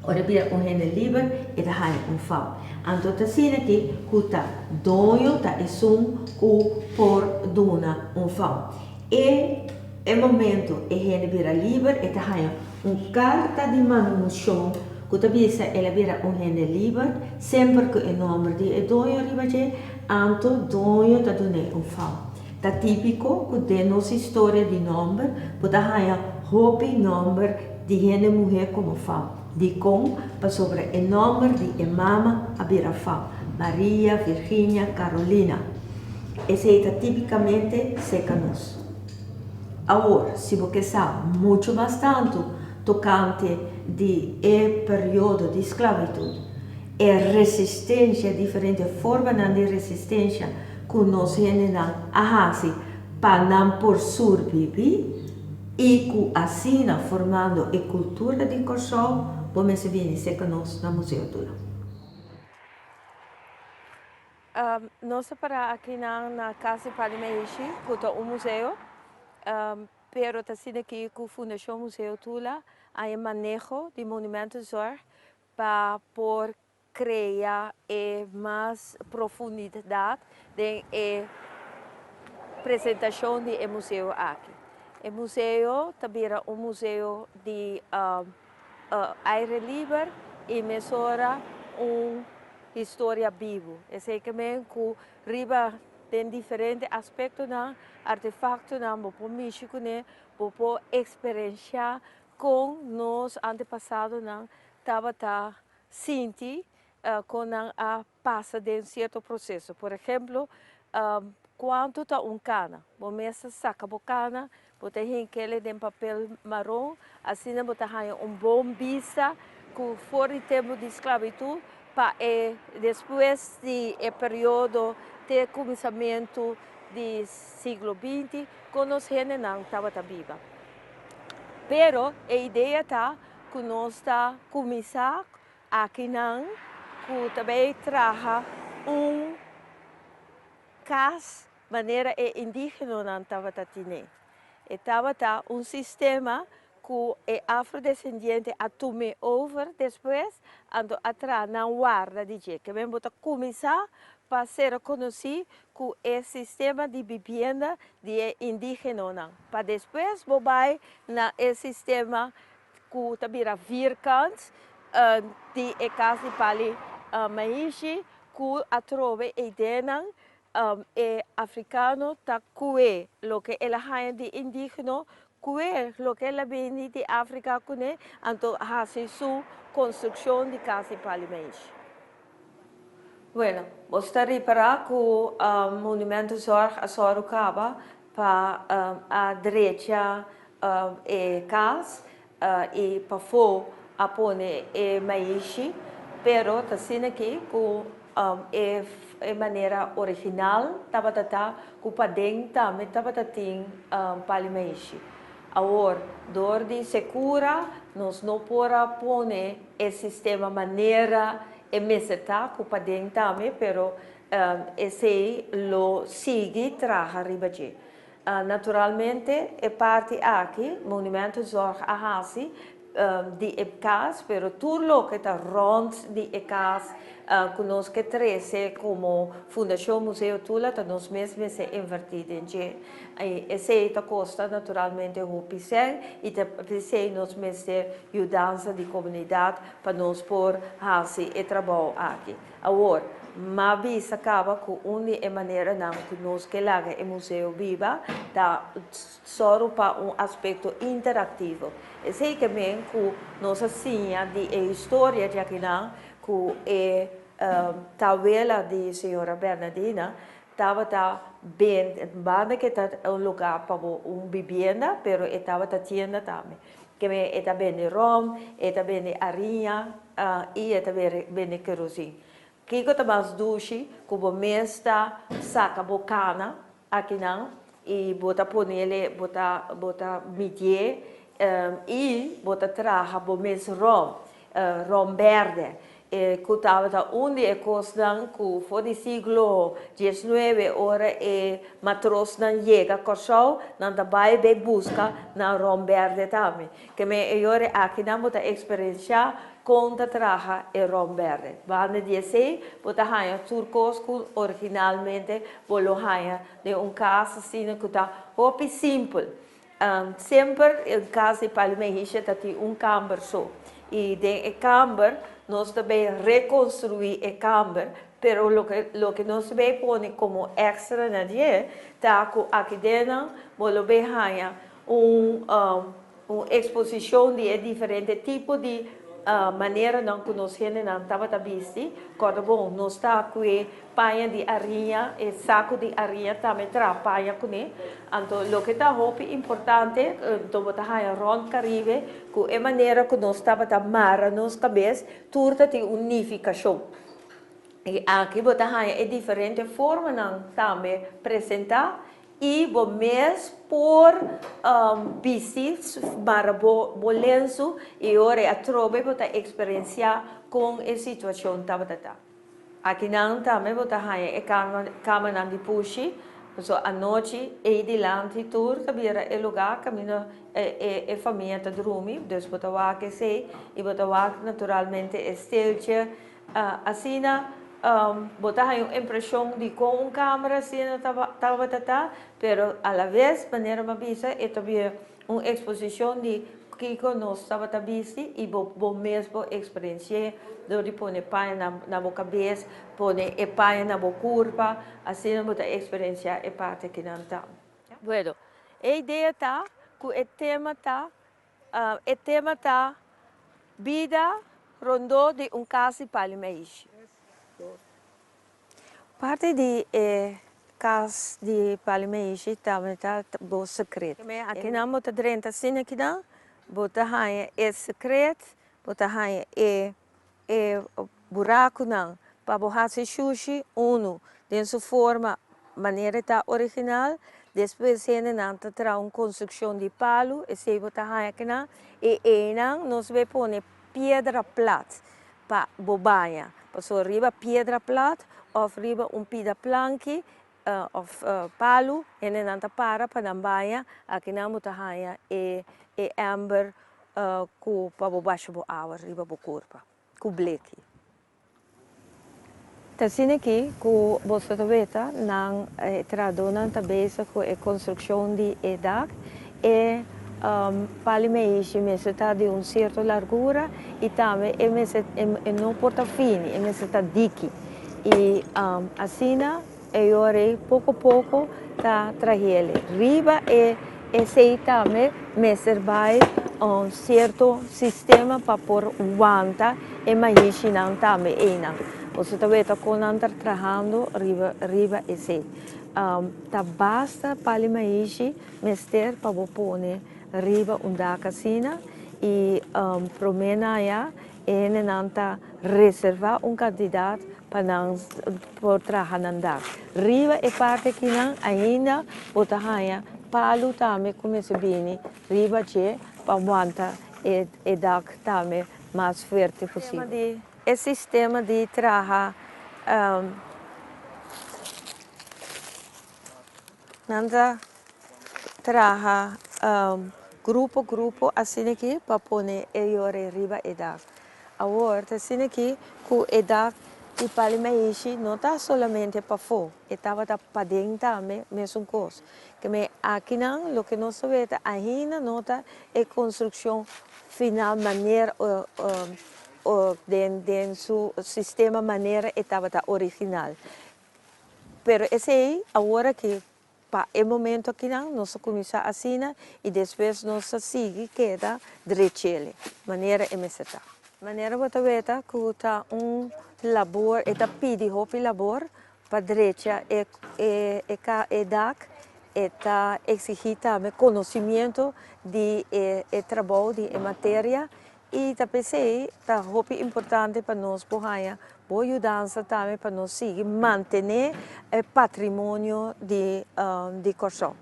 Ora e bira un hende liber, e ta haña un fam. Anto ta asina aki ku ta doño ta esun ku por duna un fam. E e momento e hende bira liber e ta haña un karta di manumushon ku ta bisa el a bira un hende liber semper ku e nòmber di e doño riba dje, anto doño ta dun'é un fam. Ta típiko ku den nos historia di nòmber bo ta haña hopi nòmber di hende muhé komo fam. Dikon? Pasobra e nòmber di e mama a bira fam, Maria, Virginia, Carolina. Esei ta típikamente seka nos. Awor, si bo ke sa muchu mas tantu tokante di e periodo di sklabitut, e resistensia, diferente formanan di resistensia ku nos hendenan a hasi pa nan por surbibí i ku asina formando e kultura di Kòrsou, bo mester bini seka nos na Museo Tula. Nos ta para akinan na Cas di Pali Meishi, ku ta un museo, pero ta asina aki ku Fundashon Museo Tula a e maneho di Monumentenzorg pa por krea e mas profundidat den e presentashon di e museo aki. E museo ta bira un museo di aire liber i mesora un historia bibu. Esei ke men ku riba den diferente aspektonan, artefaktonan bo por mishi kuné, bo por eksperenshá kon nos antepasadonan tabata sinti kon nan a pasa den sierto proseso. Por ehemplo, kuantu ta un kana? Bo mes ta saka bo kana, bo ta hink'el den papel maron, asina bo ta haña un bon bista ku for di tempu di sklabitut pa e despues di e periodo te kuminsamentu di siglo binti kon nos hendenan tabata biba. Pero e idea ta ku nos ta kuminsá akinan ku ta bay traha un kas manera e indigenonan tabata tine. E tabata un sistema ku e afrodesendiente a tum'é over despues, anto a traha nan warda di dje. Ke men bo ta kuminsá pa ser konosí ku e sistema di bibienda di e indigenonan, pa despues bo bai na e sistema ku ta bira vierkant di e kas di pali maishi ku atrobe e ideanan e afrikano ta kue loke el a haña di indigeno kue loke el a bini di Afrika kuné anto hasi su konstrukshon di kas di pali maishi. Bueno, bo ta ripará ku Monumentenzorg a sòru kaba pa a drecha e kas i pafó. a pone e maishi, pero ta asina aki ku e e manera original tabata ta ku paden tambe tabata tin pal'i maishi. Awor, dor di sekura nos no por a pone e sistema manera e mester ta ku paden tambe, pero esei lo sigui traha riba dje. Naturalmente e parti aki Monumentenzorg a hasi di e kas, pero tur loke ta rònt di e kas ku nos ke trese komo Fundashon Museo Tula ta nos mes mester invertí den dje. I esei ta kosta naturalmente hopi sèn i ta p'esei nos mester yudansa di komunidat pa nos por hasi e trabou aki. Awor, m'a bisa kaba ku un di e maneranan ku nos ke laga e museo biba ta sòru pa un aspekto interaktivo. Esei ke men ku nos a siña di e historia djakinan ku e tawela di señora Bernadina tabata bende, banda ke ta un lugá pa bo un bibienda, pero e tabata tienda tambe. Ke men e ta bende rom, e ta bende ariña i e ta bende kerosin. Kiko ta mas dushi ku bo mes ta saka bo kana akinan i bo ta ponele, bo ta bo ta midié i bo ta traha bo mes rom, rom bèrdè. E ku tabata un di e kosnan ku for di siglo diesnuebe ora e matrosnan yega Kòrsou nan ta bai bay buska nan rom bèrdè tambe. Ke men e yore akinan bo ta eksperensiá kon ta traha e rom bèrdè. Banda di esei bo ta haña tur kos ku originalmente bo lo haña den un kas asina ku ta hopi simpel. Semper e kas di Pal'i Mehisha ta tin un kamber so. I den e kamber nos ta bay rekonstruí e kamber, pero loke loke nos ta bay pone komo èkstra na dje ta ku aki dennan bo lo bay haña un un eksposishon di e diferente tipo di maneranan ku nos hendenan tabata bisti. Kòrda bon, nos ta ku e paña di ariña, e saku di ariña tambe traha paña kuné. Anto loke ta hopi importante, anto bo ta haña rònt Karibe ku e manera ku nos tabata mara nos kabes, tur ta tin un nifikashon. I aki bo ta haña e diferente formanan tambe presentá i bo mes por bisti, mara bo lensu i ora e atrobe bo ta eksperensiá kon e situashon tabata ta. Akinan tambe bo ta haña e kamanan di pushi, pasobra anochi ei dilanti tur ta bira e lugá kaminda e famia ta drumi, dus bo ta wak esei i bo ta wak naturalmente e steltje. Asina bo ta haña un impreshon di kon un kamera asina tabata ta, pero alaves manera mi a bisa e ta bira Un eksposishon di kiko nos tabata bisti i bo bo mes bo eksperensi'é dor di pone paña na na bo kabes, pone e paña na bo kurpa, asina bo ta eksperensiá e parti kinan ta. Bueno, e idea ta ku e tema ta e tema ta bida rondó di un kas di pali maishi. Parti di e kas di Pali Meishi tambe ta bo sekret. Akinan bo ta drenta asina akinan, bo ta haña e sekret, bo ta haña e e burakunan pa bo hasi shushi, unu den su forma manera e ta original, despues hendenan ta traha un konstrukshon di palu, esei bo ta haña akinan, i einan nos bay pone piedra plat pa bo baña, pasobra riba piedra plat of riba un pida planki of palu hendenan ta para pa nan baña, akinan bo ta haña e e ember ku pa bo basha bo awa riba bo kurpa ku bleki. Ta asina aki ku boso ta weta nan e trahadónan ta bezig ku e konstrukshon di e dak. E pali meishi mester ta di un sierto largura i tambe e mester e no por ta fini, e mester ta diki. I asina e yora ei poko poko ta trahel. Riba e esei tambe mester bai un sierto sistema pa por wanta e maishinan tambe einan. Boso ta weta kon nan ta trahando riba riba esei. Ta basta pali maishi mester pa bo pone riba un dak asina. I promé na aya e hendenan ta reservá un kantidat pa nan por traha nan dak. Riba e parti akinan ainda bo ta haña palu tambe ku mester bini riba dje pa wanta e dak tambe mas fuerte posibel. E sistema di traha nan ta traha grupo grupo asina aki pa pone e yore riba e dak. Awor ta asina aki ku e dak di Pali Maishi no ta solamente pafó, e tabata paden tambe mesun kos. Keme akinan loke nos ta weta ainda no ta e konstrukshon final manera den su sistema manera e tabata original. Pero esei awor aki pa e momento akinan nos a kuminsá asina i despues nos a sigui keda drechele manera e mester ta. Manera bo ta weta ku ta un labor, e ta pidi hopi labor pa drecha e e dak, e ta eksigí tambe konosimiento di e trabou di e materia I ta p'esei ta hopi importante pa nos por haña bo yudansa tambe pa nos sigui mantené e patrimonio di di Kòrsou.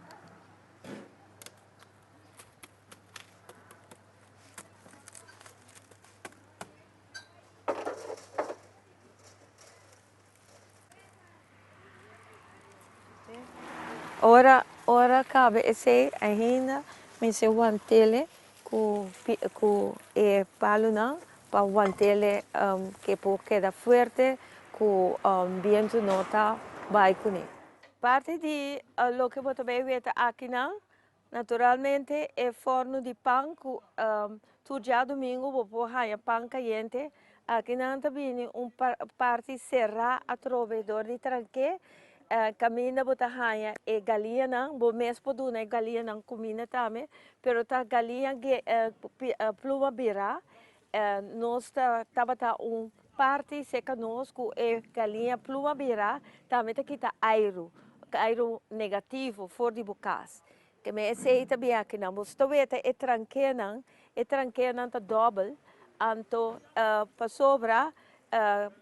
Ora ora kaba esei ainda mester wantele ku ku e palunan pa wantele ke por keda fuerte ku bientu no ta bai kuné. Parti di loke bo ta bai weta akinan naturalmente e fòrnu di pan ku tur djadumingu bo por haña pan kayente. Aki nan ta bini un parti será atrobe dor di tranké kaminda bo ta haña e galiñanan. Bo mes por duna e galiñanan kuminda tambe, pero ta galiña pluma birá. Nos ta tabata un parti serka nos ku e galiña pluma birá tambe ta kita airu, airu negativo for di bo kas. Ke men esei ta bin akinan. Bo ta weta e trankenan, e trankenan ta dòbel, anto pasobra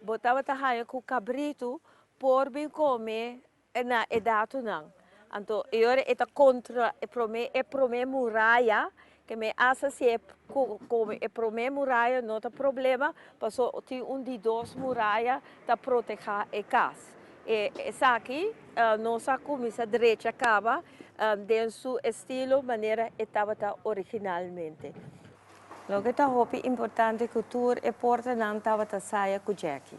bo tabata haña ku kabritu por bin kome na e datonan. Anto e ora e ta kontra e promé e promé muraya, ke men asa si e kome e promé muraya no ta problema, paso tin un di dos muraya ta protehá e kas. E esaki nos a kuminsá drecha kaba den su estilo manera e tabata originalmente. Loke ta hopi importante ku tur e portanan tabata saya ku Jackie.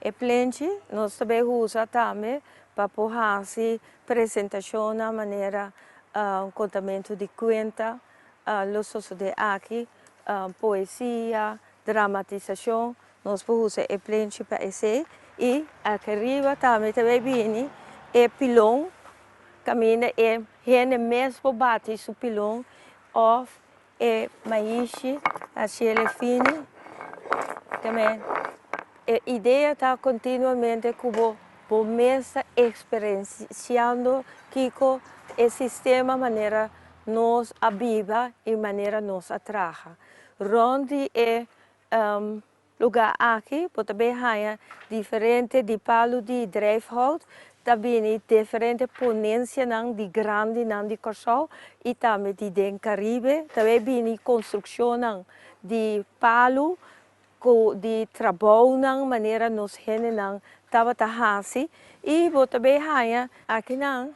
E plenchi nos ta bay usa tambe pa por haci presentacionnan manera contamento di cuenta lo sosode aki, poesia, dramatisacion, nos por usa e plenchi pa esey y aki riba tambe ta bay bini e pilon Kaminda e hende mes por bati su pilon òf e maishi hasiel e fini. Tambe e idea ta kontinuamente ku bo bo mes ta eksperensiando kiko e sistema manera nos a biba i manera nos a traha. Rònt di e Lugá aki bo ta bay haña diferente di palu di drijfhout, ta bini diferente ponencianan di grandinan di Kòrsou i tambe di den Karibe, ta bay bini konstrukshonnan di palu ku di trabounan manera nos hendenan tabata hasi i bo ta bay haña akinan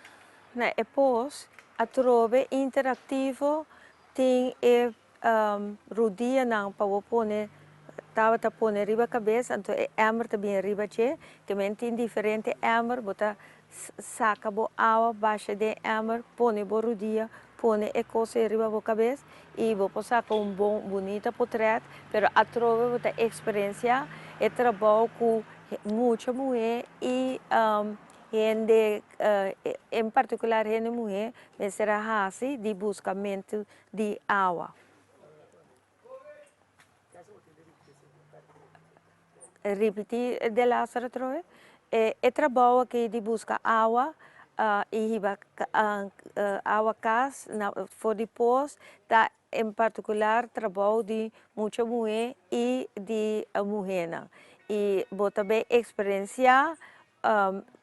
na e pos atrobe interaktivo tin e Rudianan pa bo pone tabata pone riba kabes anto e ember ta bin riba dje ke men tin diferente ember bo ta saka bo awa basha den ember pone bo rudia pone e kos ei riba bo kabes i bo por saka un bon bunita potret pero atrobe bo ta eksperensia e trabou ku mucha muhé i hende en partikular hende muhé mester a hasi di buskamentu di awa. Ripití de laatste atrobe. E e trabou aki di buska awa i hiba awa kas na for di pos ta en partikular trabou di mucha muhé i di muhénan. I bo ta bay eksperensiá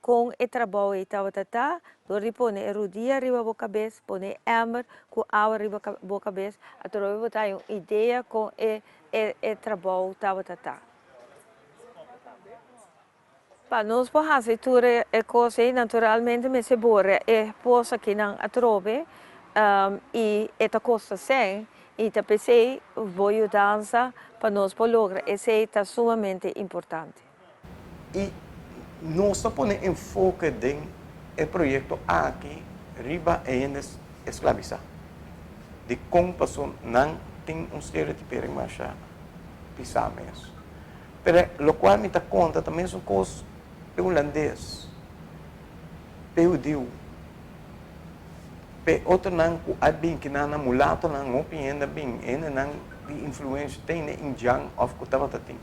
kon e trabou ei tabata ta dor di pone e rudia riba bo kabes, pone e èmber ku awa riba bo kabes, atrobe bo ta hay un idea kon e e trabou tabata ta. Pa nos por hasi tur e kos ei, naturalmente mester bora e pos akinan atrobe i e ta kosta sèn i ta p'esei bo yudansa pa nos por logra esei ta sumamente importante. I nos ta pone enfoke den e proyekto aki riba e hende esklabisá. Dikon? Pasobra nan tin un stereotipering masha pisá mes. Pero lokual mi ta konta ta mesun kos p'e hulandes, p'e hudiu, p'e otronan ku a bin kinan nan mulatonan, hopi hende a bin, hendenan di influensha te hende indjan òf ku tabata tin.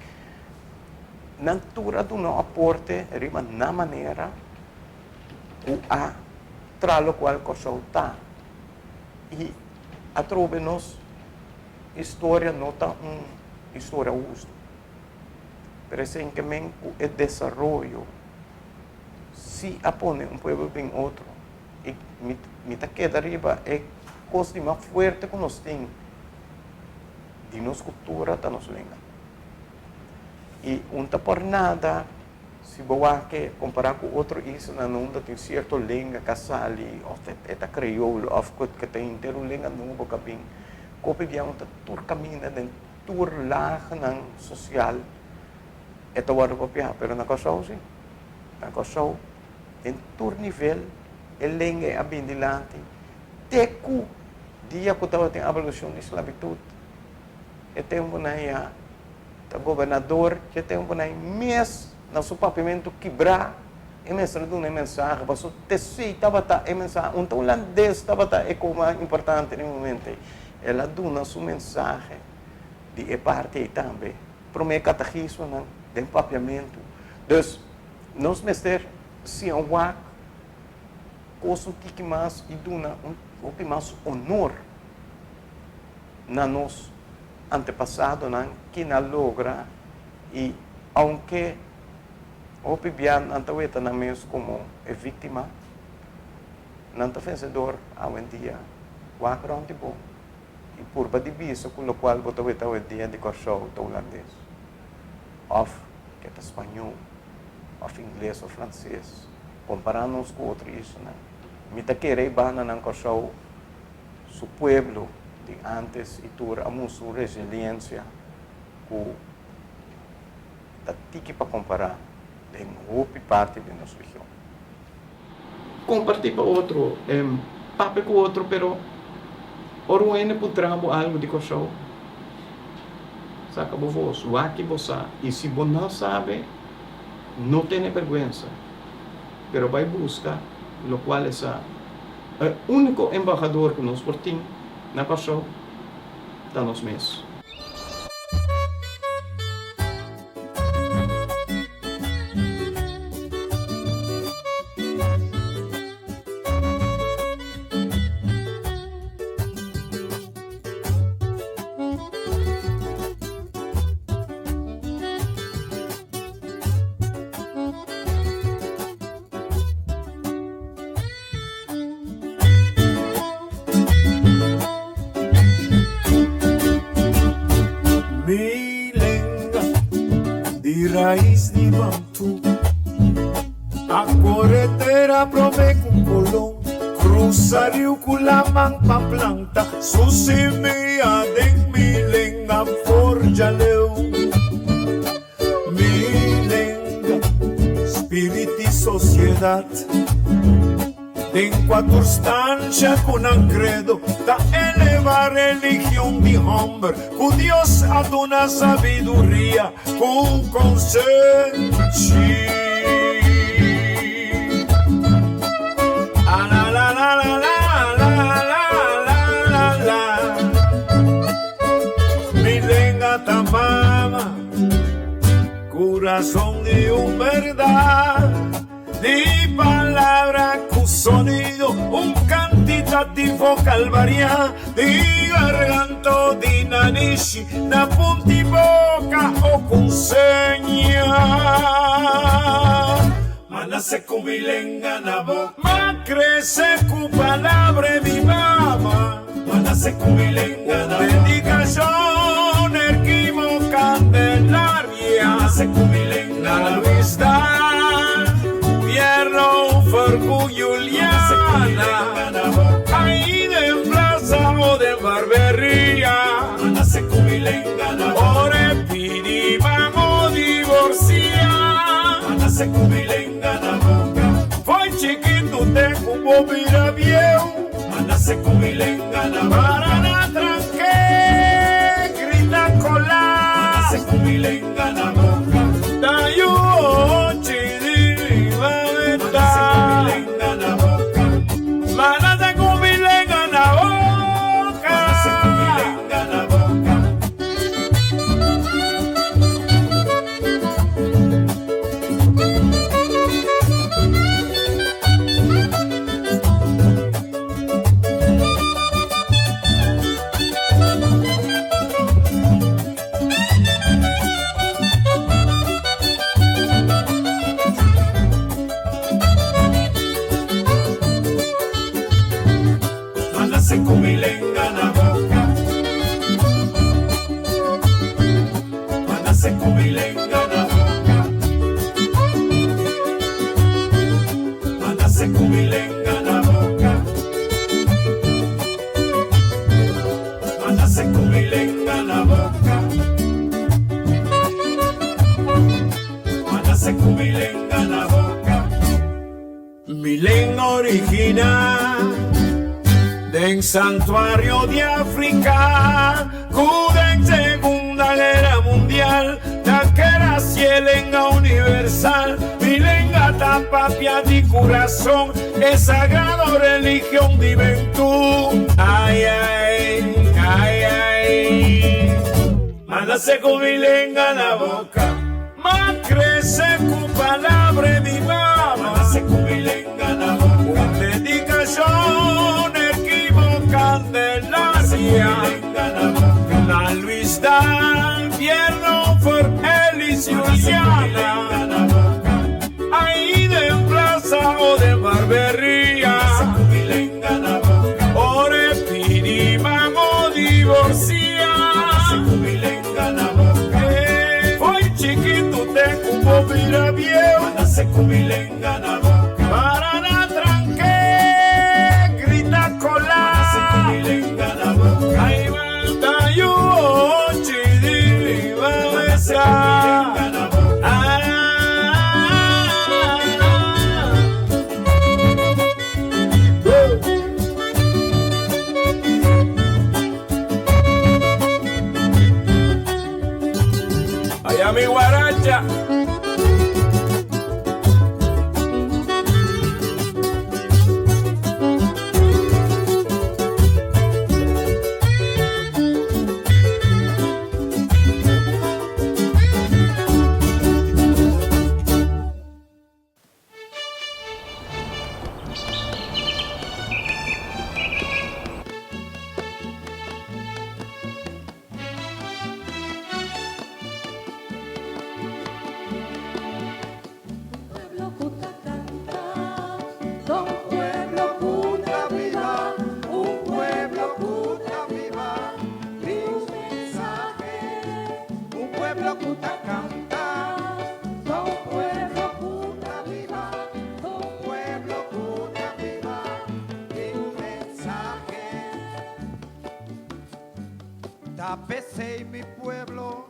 Nan tur a duna un aporte riba nan manera ku a traha lokual Kòrsou ta. I atrobe nos Historia no ta un historia hustu. Pero esei ke men ku e desaroyo si a pone un pueblo den otro. I mi mi ta keda riba e kos di mas fuerte ku nos tin di nos kultura ta nos lenga. I un ta por nada si bo wak ke kompará ku otro islanan unda tin sierto lenga ka sali òf e ta kreol òf ku ta henter un lenga nobo ka bin. Kopi bia un ta tur kaminda den tur lagennan sosial e ta wòrdu papiá, pero na Kòrsou si, na Kòrsou den tur nivel e lenga ei a bin dilanti te ku dia ku tabatin abolushon di sklabitut e tempunan ya ta gobernador dje tempunan ei mes na su papiamentu kibrá e mester a duna e mensahe pasobra tesei tabata e mensahe un ta hulandes tabata e kos mas importante den e momento ei el a duna su mensahe di e parti ei tambe prome katagismonan den papiamentu dus nos mester siña wak kos un tiki mas i duna un hopi mas honor na nos antepasadonan kin a logra i aunke hopi bia nan ta weta nan mes komo e víktima, nan ta vensedor awendia. Wak rònt di bo i purba di bisa ku lokual bo ta weta awendia di Kòrsou ta hulandes òf ke ta spañó òf ingles òf franses. Kompará nos ku otro islanan. Mi ta kere e bandanan Kòrsou su pueblo di antes i tur a mustra un resiliensia ku ta tiki pa kompará den hopi parti di nos region. Kompartí pa otro, papia ku otro, pero ora un hende puntra bo algu di Kòrsou, saka bo vos, wak ki bo sa, i si bo no sabe, no tene bèrgwensa, pero bai buska lokual e sa. E úniko embahador ku nos por tin na Kòrsou ta nos mes. Mi lenga di rais di Bantu A kore tera prome ku Kolon Krusa riu ku laman pa planta Su simia den mi lenga forja leu Mi lenga, spirit di sosiedat. Den kua tur stansha ku nan kredo ta eleva religion di hòmber ku Dios a duna sabiduria ku konsenshi. Mi lenga ta mama, kurason di un bèrdat. Di palabra ku sonido, un kantitativo kalvariá di garganto di nanishi na punti boka o ku seña. Ma nase ku mi lenga na boka. Ma krese ku palabra di mi mama. Ma nase ku mi lenga na boka. Dedikashon Erquimo Candelaria. Ma nase ku mi lenga na boka. Luis Daal, Pierno Fercu Juliana. Ahí den plaza o den barberia. Ma nase ku mi lenga na boka. Ora e pidi mamo divorcia. Ma nase ku mi lenga na boka. Foi chikitu te ku bo bira bieu. Ma nase ku mi lenga na boka. Para na tranke grita kola. Ma nase ku mi lenga na boka. Ta yu ochi di mi mameta. Ma nase ku mi lenga na boka. Ma nase ku mi lenga na boka. Ma nase ku mi lenga na boka. Ma nase ku mi lenga na boka. Ma nase ku mi lenga na boka. Ma nase ku mi lenga na boka. Ma nase ku mi lenga na boka. Ma nase ku mi lenga na boka. Mi lenga original den santuario di Africa ku den Segunda Guera Mundial ta kera hacié lenga universal. Mi lenga ta papia di curason e sagrado religion di Bentú. Ai ai, ai ai. Ma nase ku mi lenga na boka. Ma krese ku palabra di mi mama. Ma nase ku mi lenga na boka. Un dedikashon Erquimo Candelaria. Na Luis Daal, Pierno for Elis Juliana. Ahí den plaza o den barberia. Ora e pidi mamo divorcia. Foi chikitu te ku bo bira bieu. Para na tranke grita kola. Ai ta yu ochi di mi mameta. Allá mi guaracha. Ta p'esei mi pueblo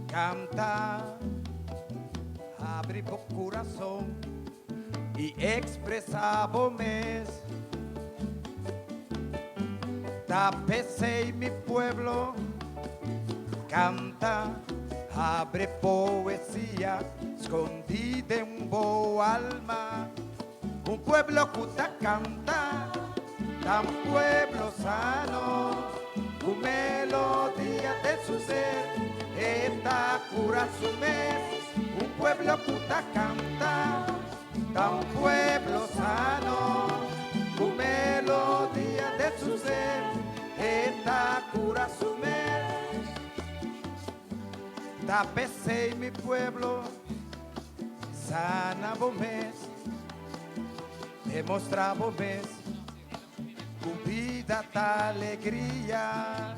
canta, habri bo curason y expresa bo mes. Ta p'esei mi pueblo canta, habri poesia scondi den bo alma. Un pueblo cu ta canta, ta un pueblo sano, cu melodia den su ser, e ta cura su mes. Un pueblo cu ta canta. Pa un pueblo sano, ku melodia de su ser, e ta kura su mes. Ta p'esei mi pueblo, sana bo mes, demostrá bo mes, ku bida ta alegria.